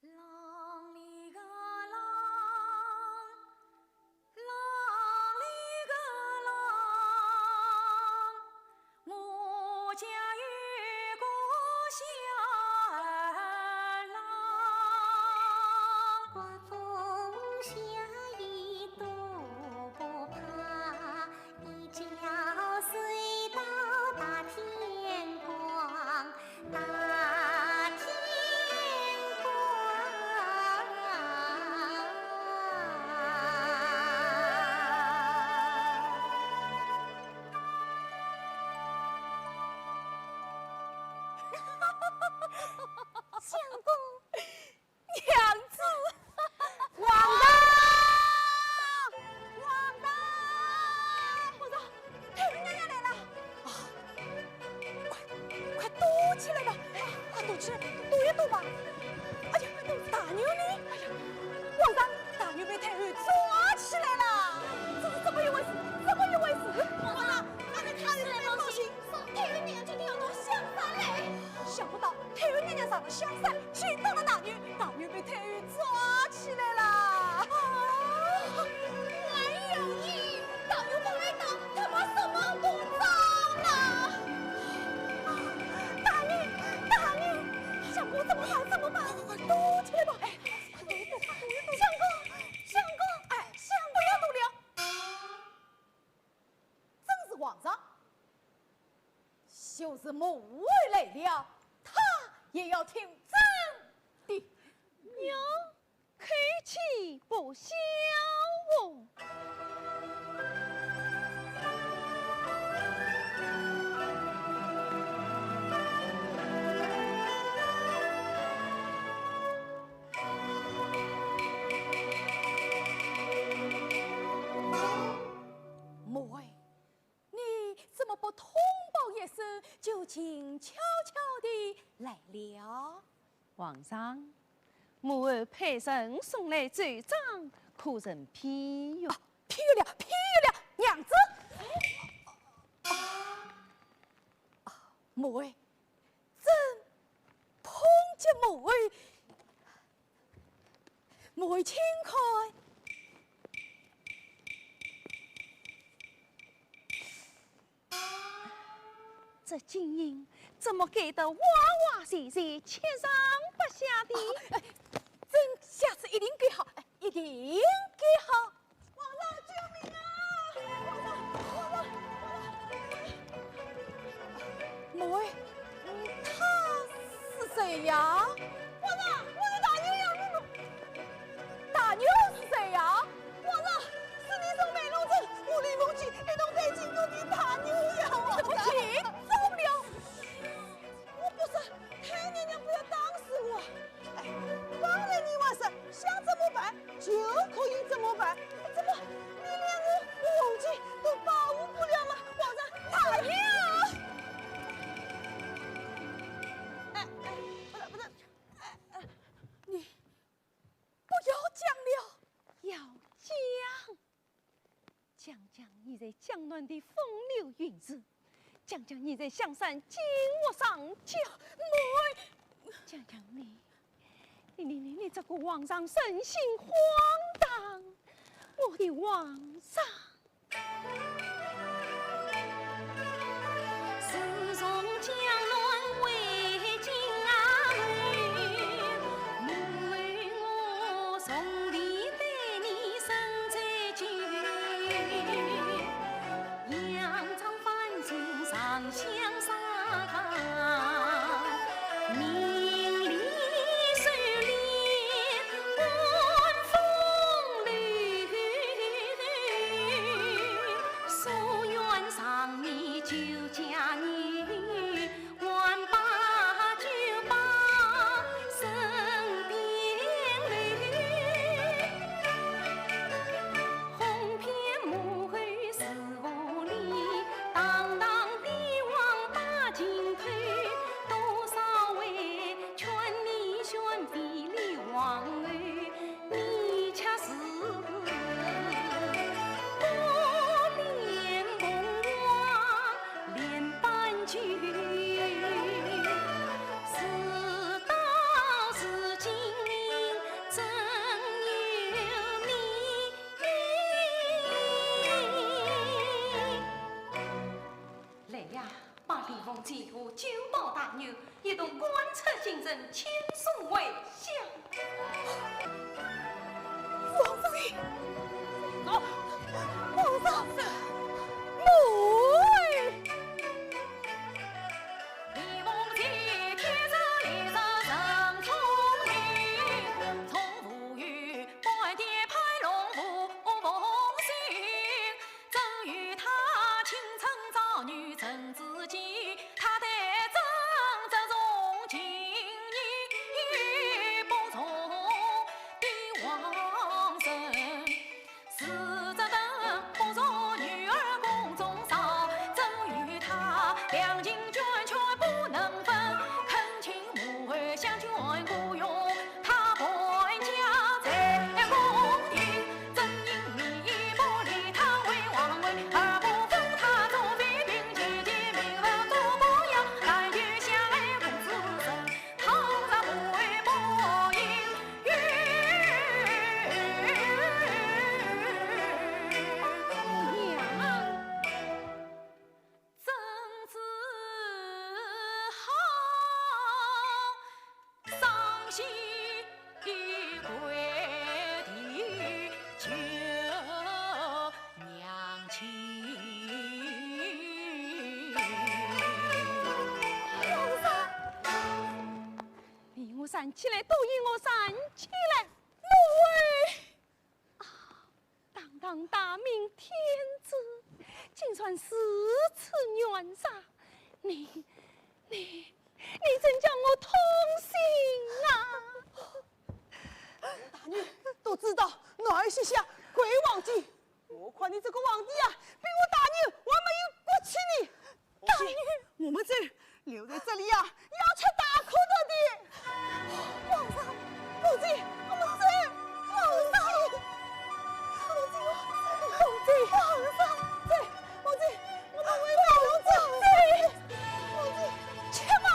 浪里个浪，浪里个浪，我家有个小儿郎。刮风下雨都不怕，一觉睡到大天光。 大天光。相公， 娘子，王丈，王丈，王丈，太后娘娘来了！啊，快，快躲起来吧！啊，快躲起来，躲一躲吧！哎呀，大牛呢？哎呀，王丈，大牛被太后抓起来了！这是怎么一回事？怎么一回事？王丈，俺们太后来报信，说太后娘娘就要到香山来。想不到太后娘娘上了香山， 去打了大牛，大牛被太后抓起来了。啊，还有你，大牛打来打，他把什么都抓了。啊，大牛，大牛，相公怎么办？怎么办？快躲起来吧！哎，快躲一躲，快躲一躲。相公，相公，哎，相公，不要躲了。 正是皇上，就是母后来了，她也要听朕的。哟，口气不小哦。 母后，你怎么不通报一声，就静悄悄地来了？皇上，母后派人送来奏章，可曾批阅？啊，批阅了，批阅了，娘子。啊，啊，母后， 朕碰见母后，母后请看。这金印怎么盖得歪歪斜斜，七上八下的？哎，朕下次一定盖好，哎，一定盖好。 皇上，救命啊！皇上，皇上，皇上！母后，嗯，他是谁呀？皇上，我的大牛呀，我，我，大牛是谁呀？皇上，是你从涿龙镇和李凤喜一同带进宫的大牛呀，皇上！怎么进宫了？我不说，太后娘娘不要打死我啊！ 哎，刚才你还说想怎么办就可以怎么办，怎么你连我皇亲都保护不了吗？皇上，大爷啊！哎，哎，不是，不是，哎，哎，你不要讲了。要讲。 讲讲你在江南的风流韵事，讲讲你在香山金屋藏娇。母后，讲讲你，你，你，你，你这个皇上神心荒唐，我的皇上。 明轻松为乡。王妃，王上，母后。 立我站起来，都立我站起来，母后！啊，堂堂大明天子，竟然如此软弱，你，你，你真叫我痛心啊！大女都知道，哪儿卸下跪皇帝？我看你这个皇帝啊，比我大女还没有骨气呢。大女，我们走，留在这里啊，要吃大苦头的。皇上，母亲，我们走，皇上，母亲，母亲，皇上，走，母亲，我们回大路走，走，母亲。且慢！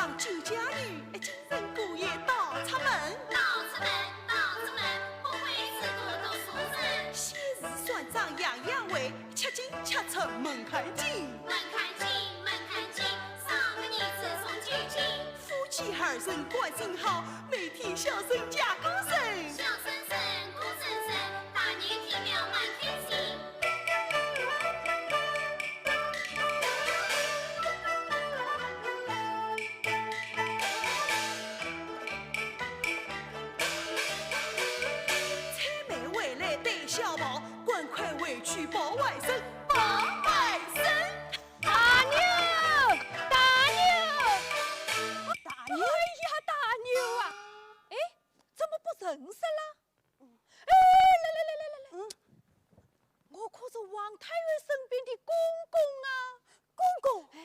上酒家女，今日姑爷到此门。到此门，到此门，不会是个读书人。先是算账样样会，吃进吃出门看景。门看景，门看景，三个儿子送进京。夫妻二人关心好，每天孝顺家姑孙。孝顺孙，姑孙孙，大年天庙蛮开心。 采买回来带小包，赶快回去报外甥，报外甥。大牛，大牛，大牛！哎呀，大牛啊！哎，怎么不认识了？哎，来来来来来来，嗯。我可是王太爷身边的公公啊。公公？哎，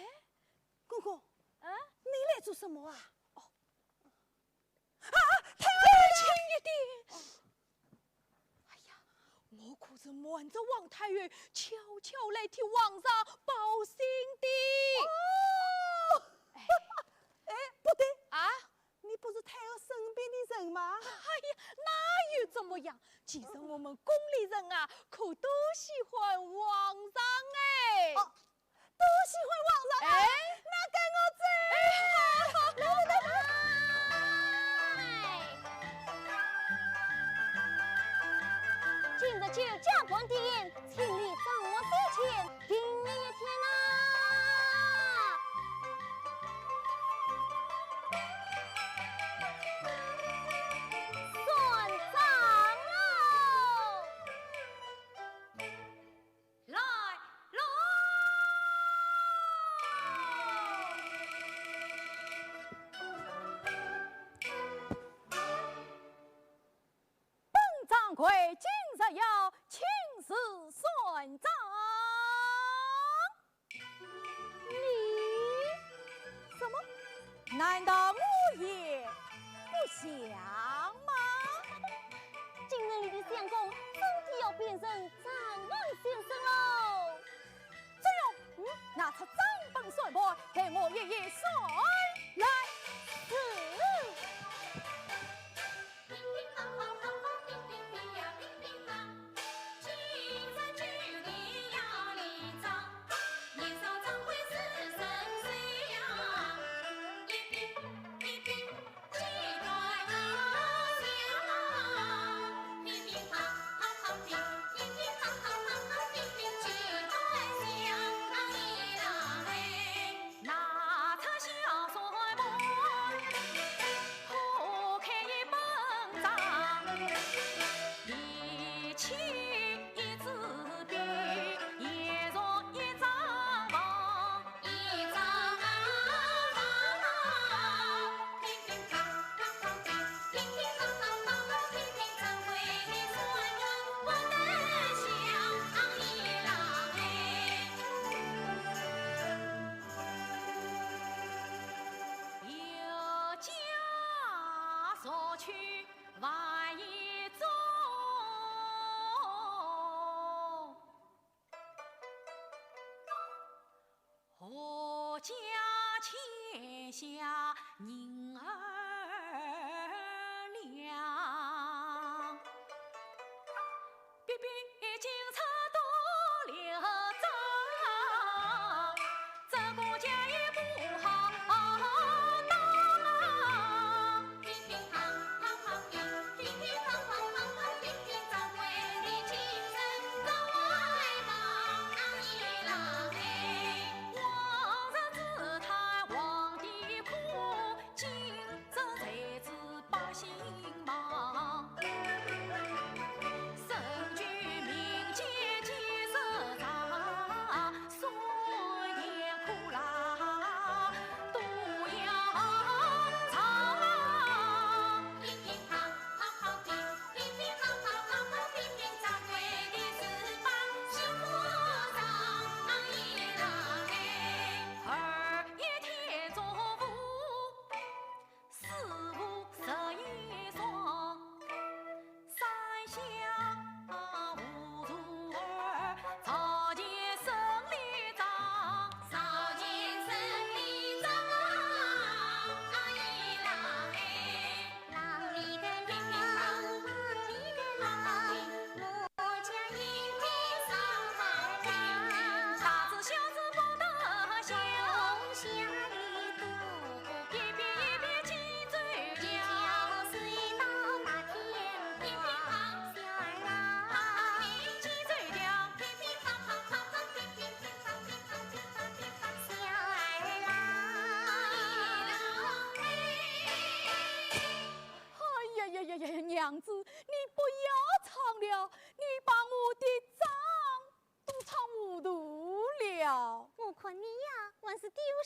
公公，啊？你来做什么啊？哦，啊，太后！轻一点。哎呀，我可是瞒着王太爷，悄悄来替皇上报信的。哦，哎，不对啊，你不是太后身边的人吗？哎呀，那又怎么样？其实我们宫里人啊，可都喜欢皇上哎。哦，都喜欢皇上啊？哎。那该我走。哎，好，好，来，来，来，来。今日酒家官点宴，请你掌握收钱，停业一天呐。算账喽。 来，来！本掌柜今日要亲自算账。你？什么？难道我也不像吗？今日里的相公真的要变成 账案先生喽。周勇，嗯？拿出账本算盘，待我一一算来。是。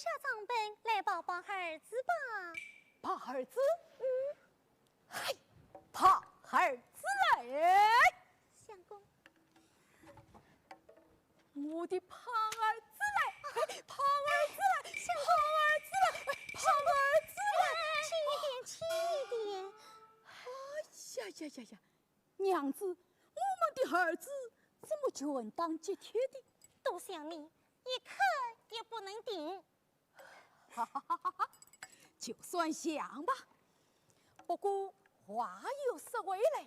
下账本来抱抱儿子吧。抱儿子？嗯。嗨，抱儿子来！相公。我的抱儿子来，抱儿子来，抱儿子来，抱儿子来！轻一点，轻一点。哎呀呀呀呀！ 娘子，我们的儿子怎么拳打脚踢的？都像你，一刻也不能停。哈哈哈哈哈，就算像吧。不过话又说回来，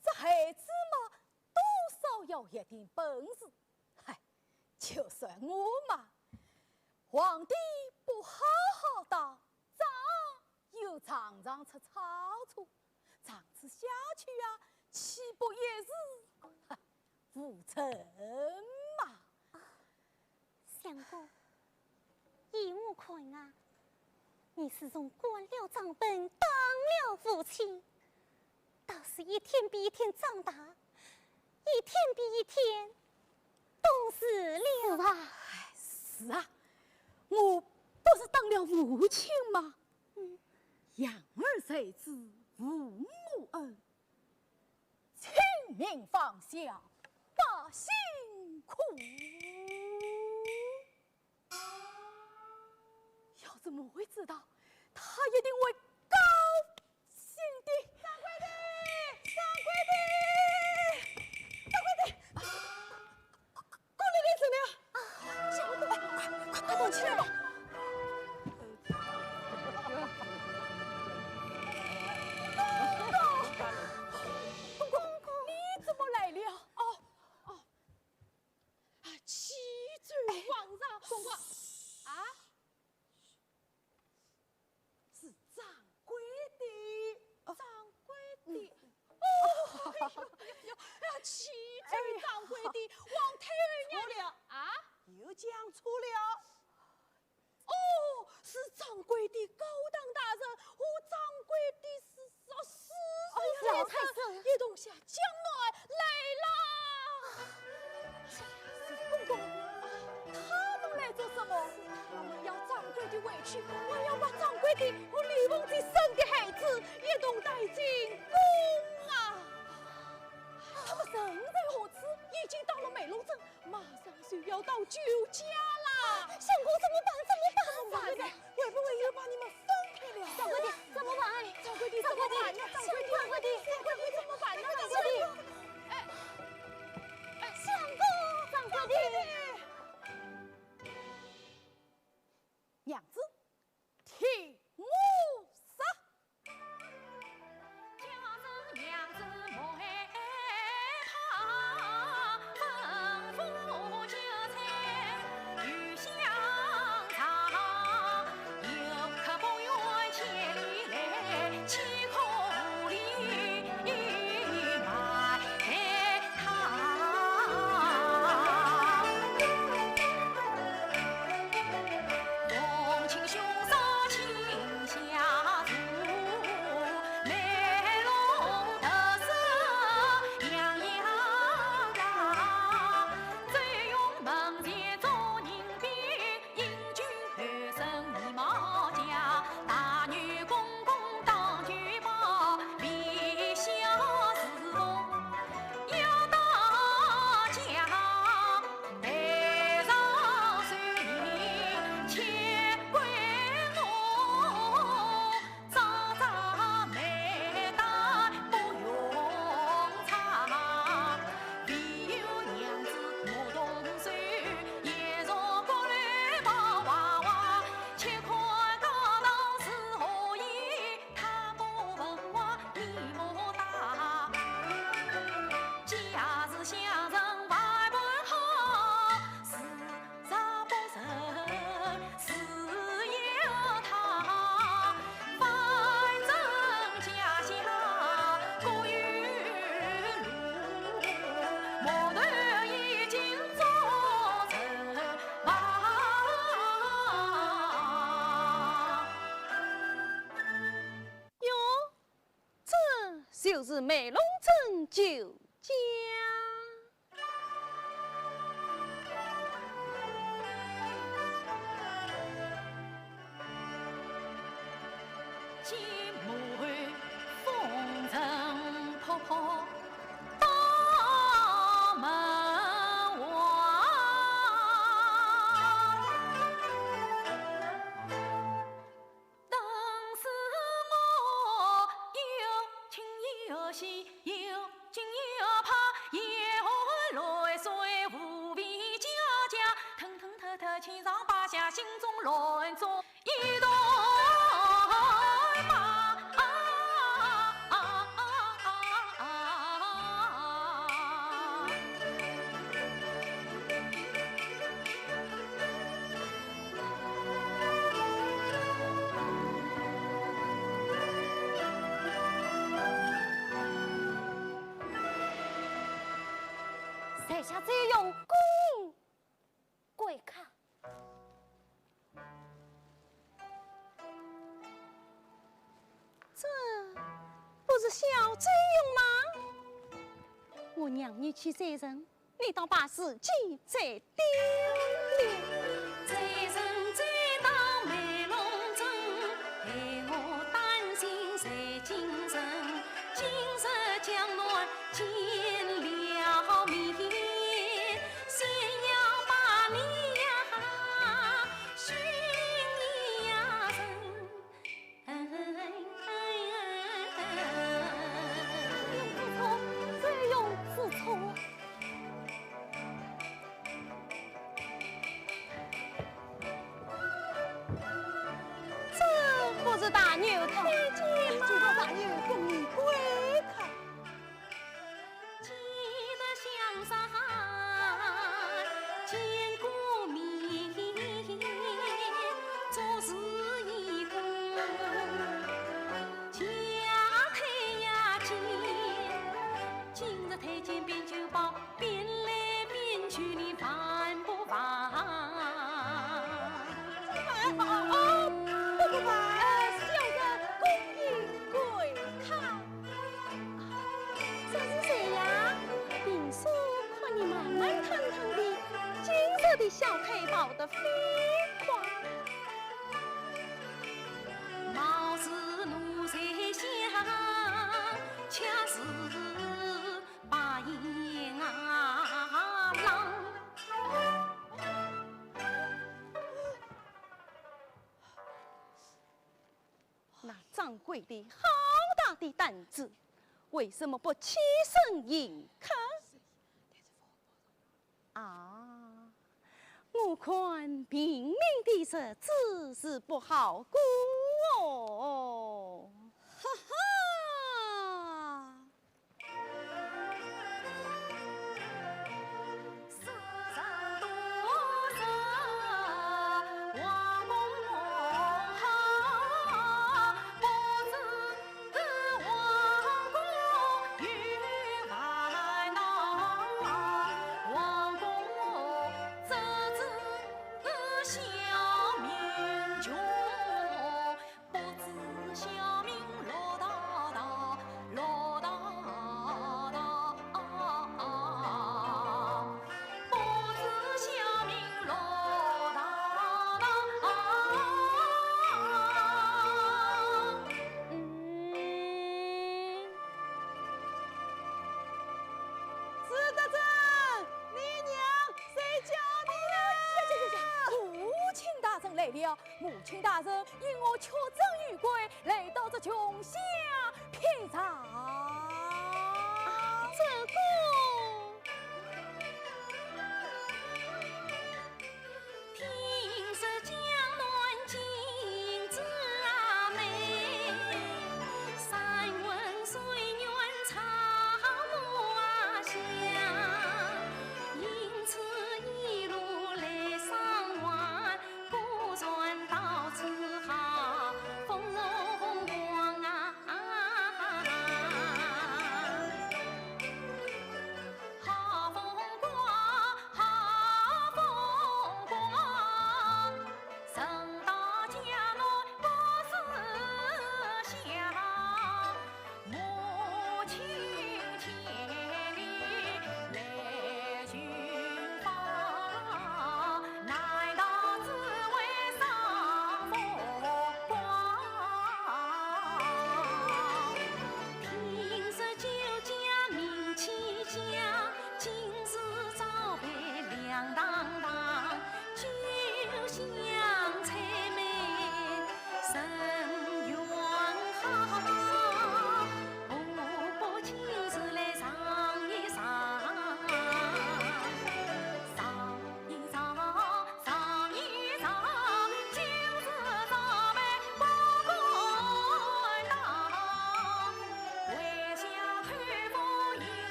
这孩子嘛，多少有一点本事。嗨，就算我嘛，皇帝不好好当， 仗又常常出差错，仗此下去啊，岂不也是，哈，无成嘛？相公，依我看啊，你自从关了账本，当了父亲，倒是一天比一天长大，一天比一天懂事了。是啊。哎，是啊，我不是当了父亲吗？ 养儿在子，父母恩，清明放孝，百姓苦。要是母后知道，她一定会高兴的。掌柜的，掌柜的，掌柜的！ 过来，来，怎么样？啊，小公公，快，快，快动起来吧！公公，公公，你怎么来了？哦，哦，啊，启奏皇上，公公，啊？ 是掌柜的，哦。掌柜的。嗯。哦，哎呦，哎呦，哎呀，启奏掌柜的，哎呀。皇太后娘娘。错了。啊？又讲错了。哦，是掌柜的高堂大臣，和掌柜的是，哦，是，哦，是老太师。一同下江南来啦。 公公，他们来做什么？他们要掌柜的回去，还要把掌柜的和李凤姐生的孩子一同带进宫啊！他们人在何处？已经到了美隆镇，马上就要到舅家啦！相公，怎么办？怎么办？怎么办？ 会不会又把你们分开了？掌柜的，怎么办？掌柜的，怎么办呢？掌柜的，掌柜的，掌柜的，怎么办呢？掌柜的，哎，哎，相公，掌柜的。娘子，听我说。哟，这就是美隆镇舅家。金马风尘仆仆到门外。当时我又惊又喜，又惊又怕，眼泪水无比交加，腾腾特特千丈八下，心中乱作 一团麻。在下周瑜，恭迎 贵客。这不是小周瑜吗？我让你去追人，你倒把自己追丢了。追人追到美容镇，害我担心在京城，今日江南见了面， 先要把你呀寻一呀寻。哎呀，不错，这样不错。这不是大牛头？听见吗？就说大牛跟你跪他。 记得香山见过面，昨日已过，家退呀见，今日退见便就报，变来变去你烦不烦？哎，哦，不不不，呃，小人恭迎贵客。 这是谁呀？平素看你慢慢腾腾的，今日的小腿跑得飞快。貌似奴才相，却是白眼啊郎。 那掌柜的好大的胆子，为什么不起身迎客？啊，我看平民的日子是不好过哦。哈哈！嗯。朱德正，你娘在叫你呢。呀呀呀呀，母亲大人来了。 母亲大人因我缺诊于贵，来到这穷乡僻壤。啊，这个。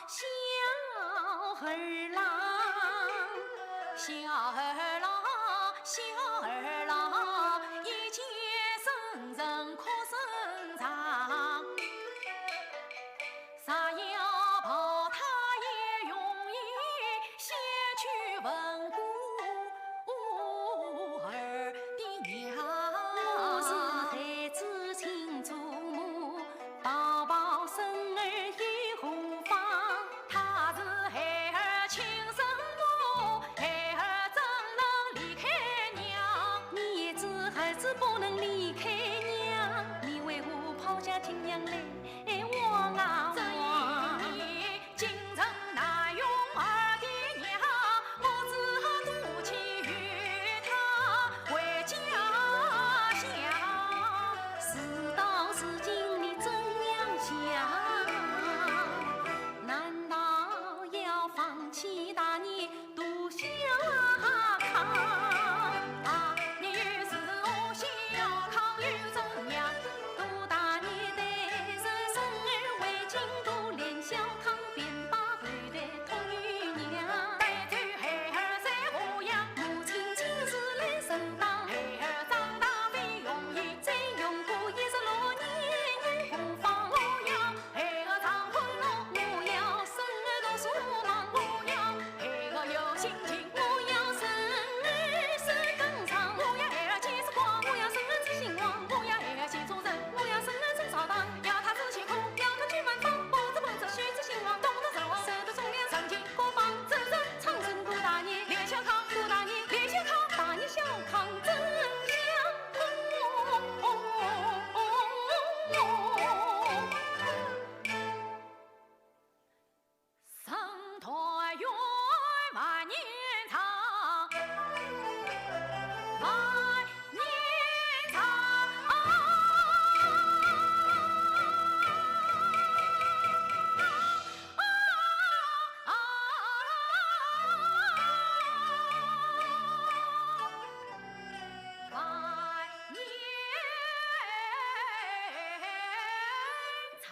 小儿郎，小儿郎，小儿郎，一见深深哭声长。若要报答也容易，先去问过我儿的娘。我是孩子亲祖母， 抱抱孙儿又何妨？她是孩儿亲生母，孩儿怎能离开娘？你也知孩子不能离开娘，你为何抛家弃娘来望啊望？这一日，进城难容儿的娘， 我只好多去与她回家乡。事到如今你怎样想？难道要放弃大业独下康？大业有时我下康又怎样？ 独大业的是孙儿为京都连小康，便把后代托与娘。带走孩儿在洛阳，母亲亲自来承担。孩儿长大非容易，再用过也是六年，何妨我要孩儿常欢乐，我要孙儿读书忙，我要 孩儿有心情，我要孙儿是更长，我要孩儿见时光，我要孙儿知兴亡，我要孩儿见主人，我要孙儿知朝堂，要他知乾坤，要他知万方，不知不知，须知兴亡，懂得仁厚，受得忠良，成就国邦，子孙昌盛，独大业，连小康，独大业，连小康，大业小康，真相通。 生团圆万年长，万年长。万年 唱。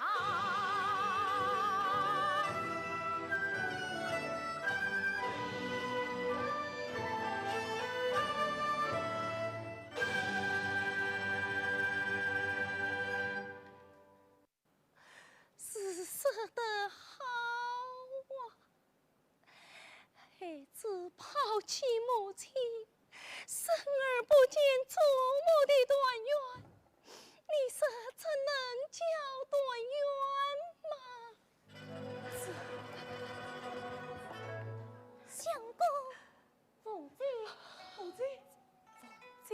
是说得好啊。 孩子抛弃母亲，孙儿不见祖母的团圆，你说这能叫团圆吗？相公。凤姐，凤姐，凤姐。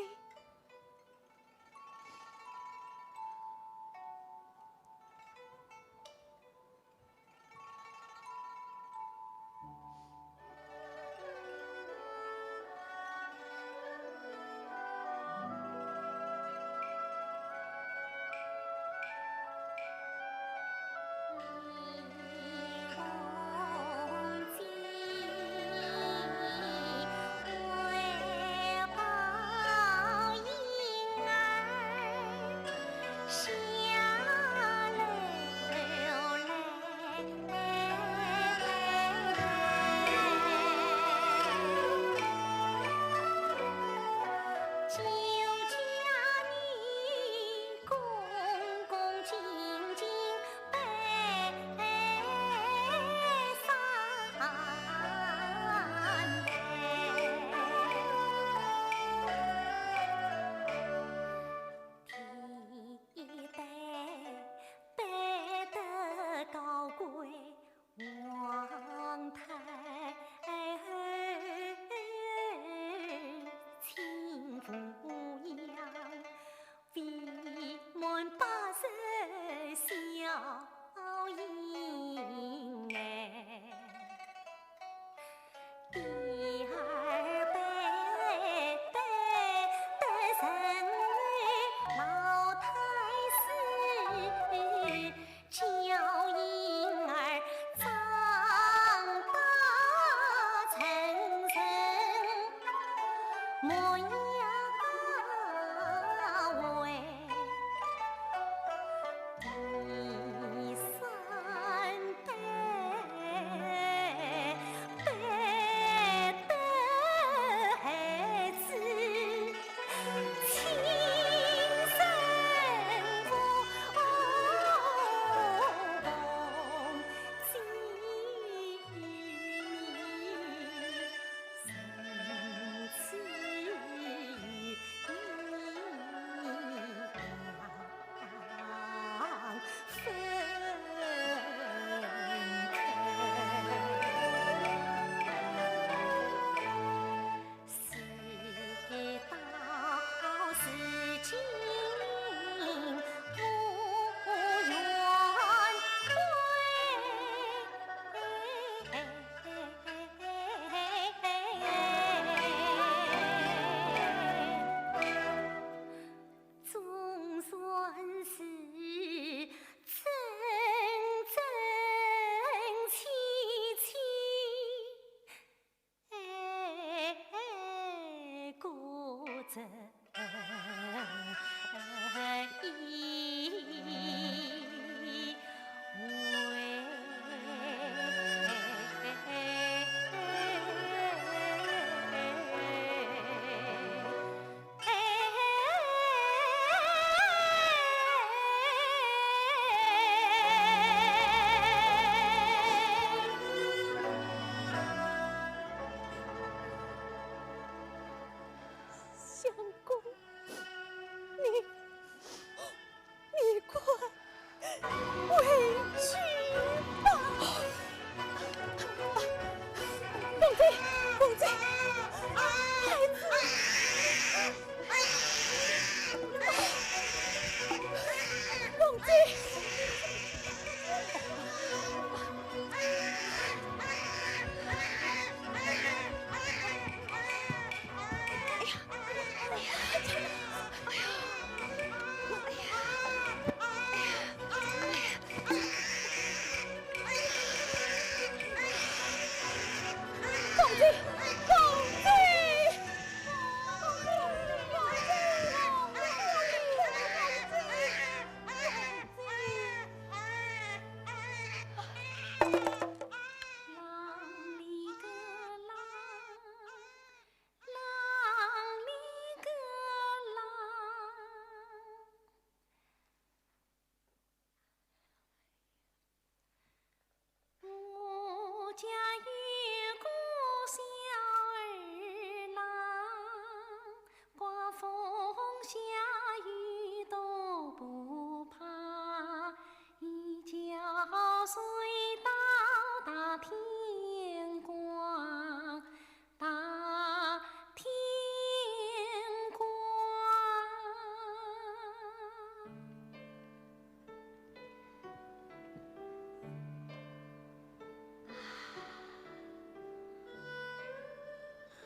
第一代拜得高贵，皇太后亲抚养，未满八十小婴哎。 第二拜，拜得神位老太师，教婴儿长大相公，你，你快回去吧。凤姐，凤姐，孩子，凤姐。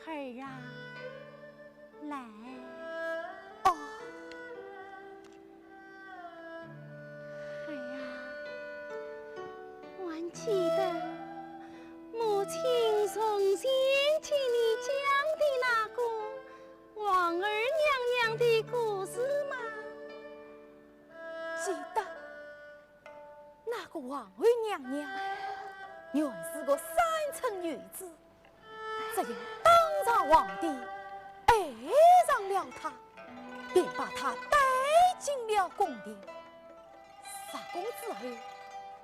儿啊，来。哦。儿啊，还记得母亲从前给你讲的那个皇后娘娘的故事吗？记得。 那个皇后娘娘原是个山村女子，只因当朝皇帝爱上了她，便把她带进了宫廷。入宫之后，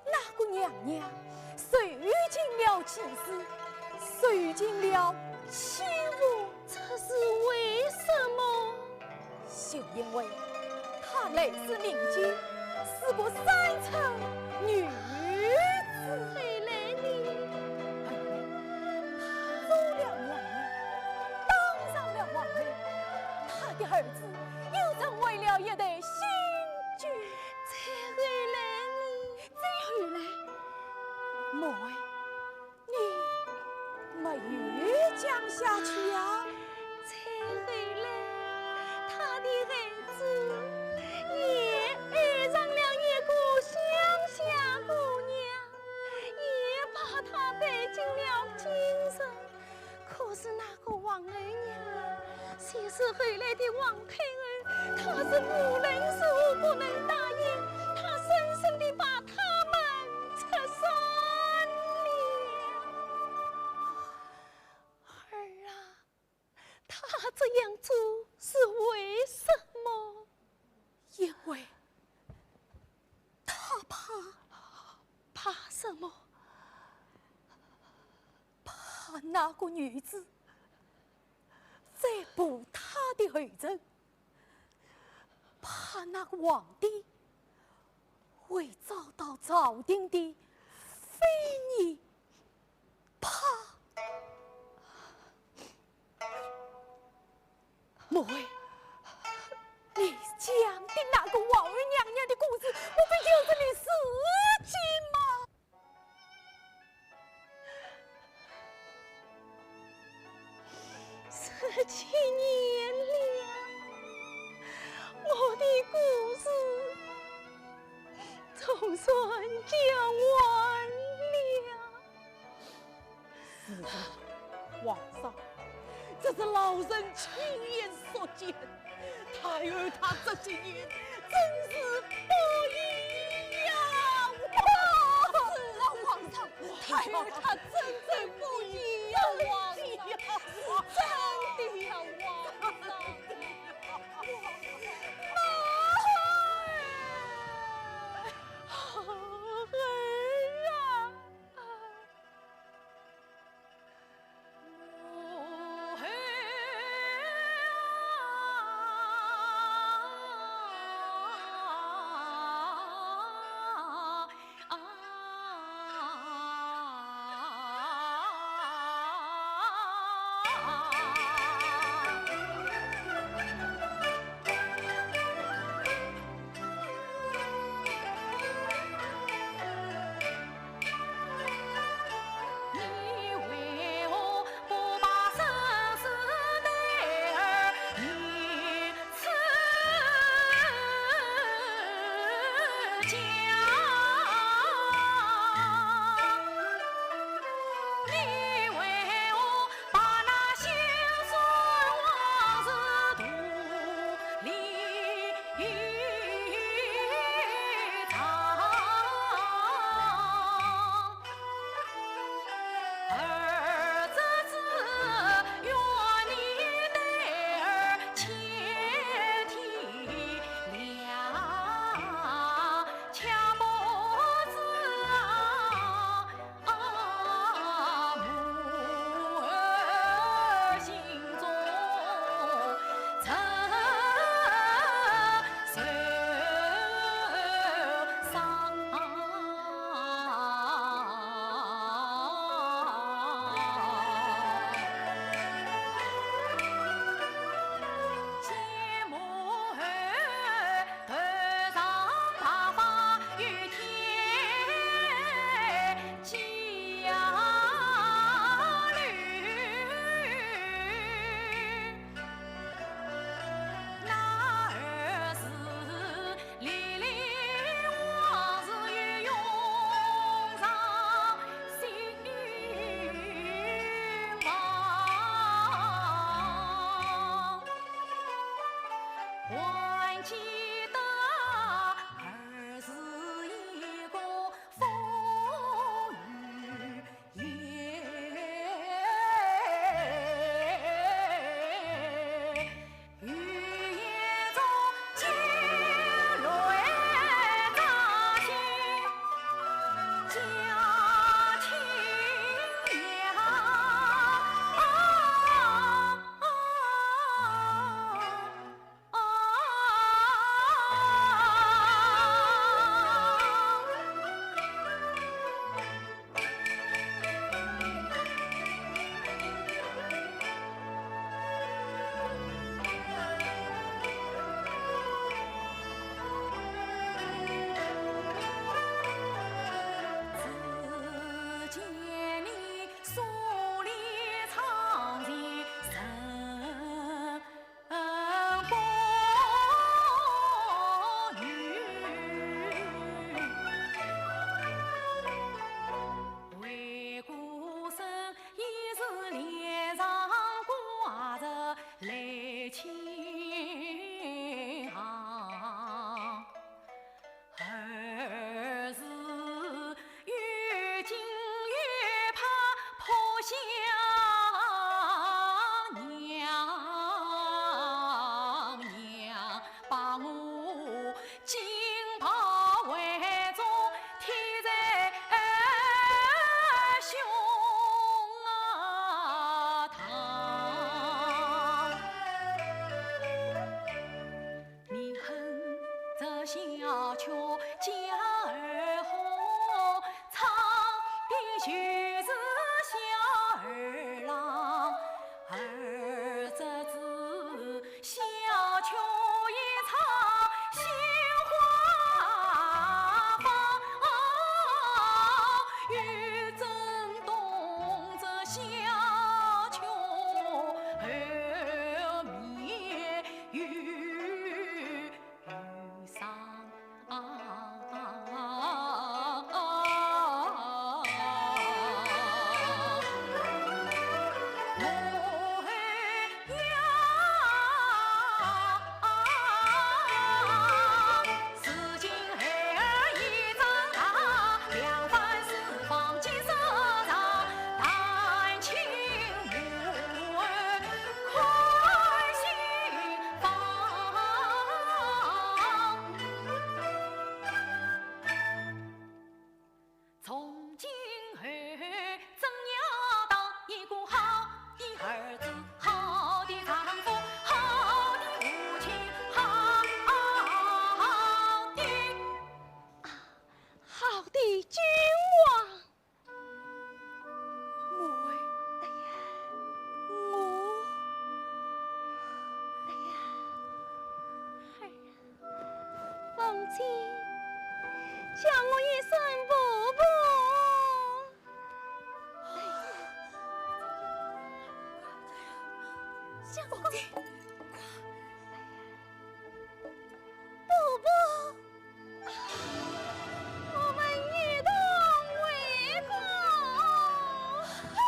那个娘娘受尽了歧视，受尽了欺负。这是为什么？ 就因为她来自民间，是个山村女子。后来呢？后来，她做了娘娘，当上了皇后，她的儿子又成为了一代新君。再后来呢？再后来？母后， 你没有讲下去呀？再后来，她的儿子也爱上了一个乡下姑娘，也把她带进了京城。可是那个皇后娘，就是后来的皇太后，她是无论如何不能答应，她深深地把 他们拆散了。儿啊，她这样做是为什么？因为她怕。怕什么？怕那个女子再步她的后尘，怕那个皇帝 会遭到朝廷的非议。怕。母后，你讲的那个皇后娘娘的故事，莫非就是你自己吗？ 十七年了，我的故事总算讲完了。是啊，皇上，这是老臣亲眼所见，太后她这几年真是不一样啊！是啊，皇上，太后她真正不一样啊，皇上，是真的呀，皇上。哎呀！相公。宝宝，我们一同回宫。嘿。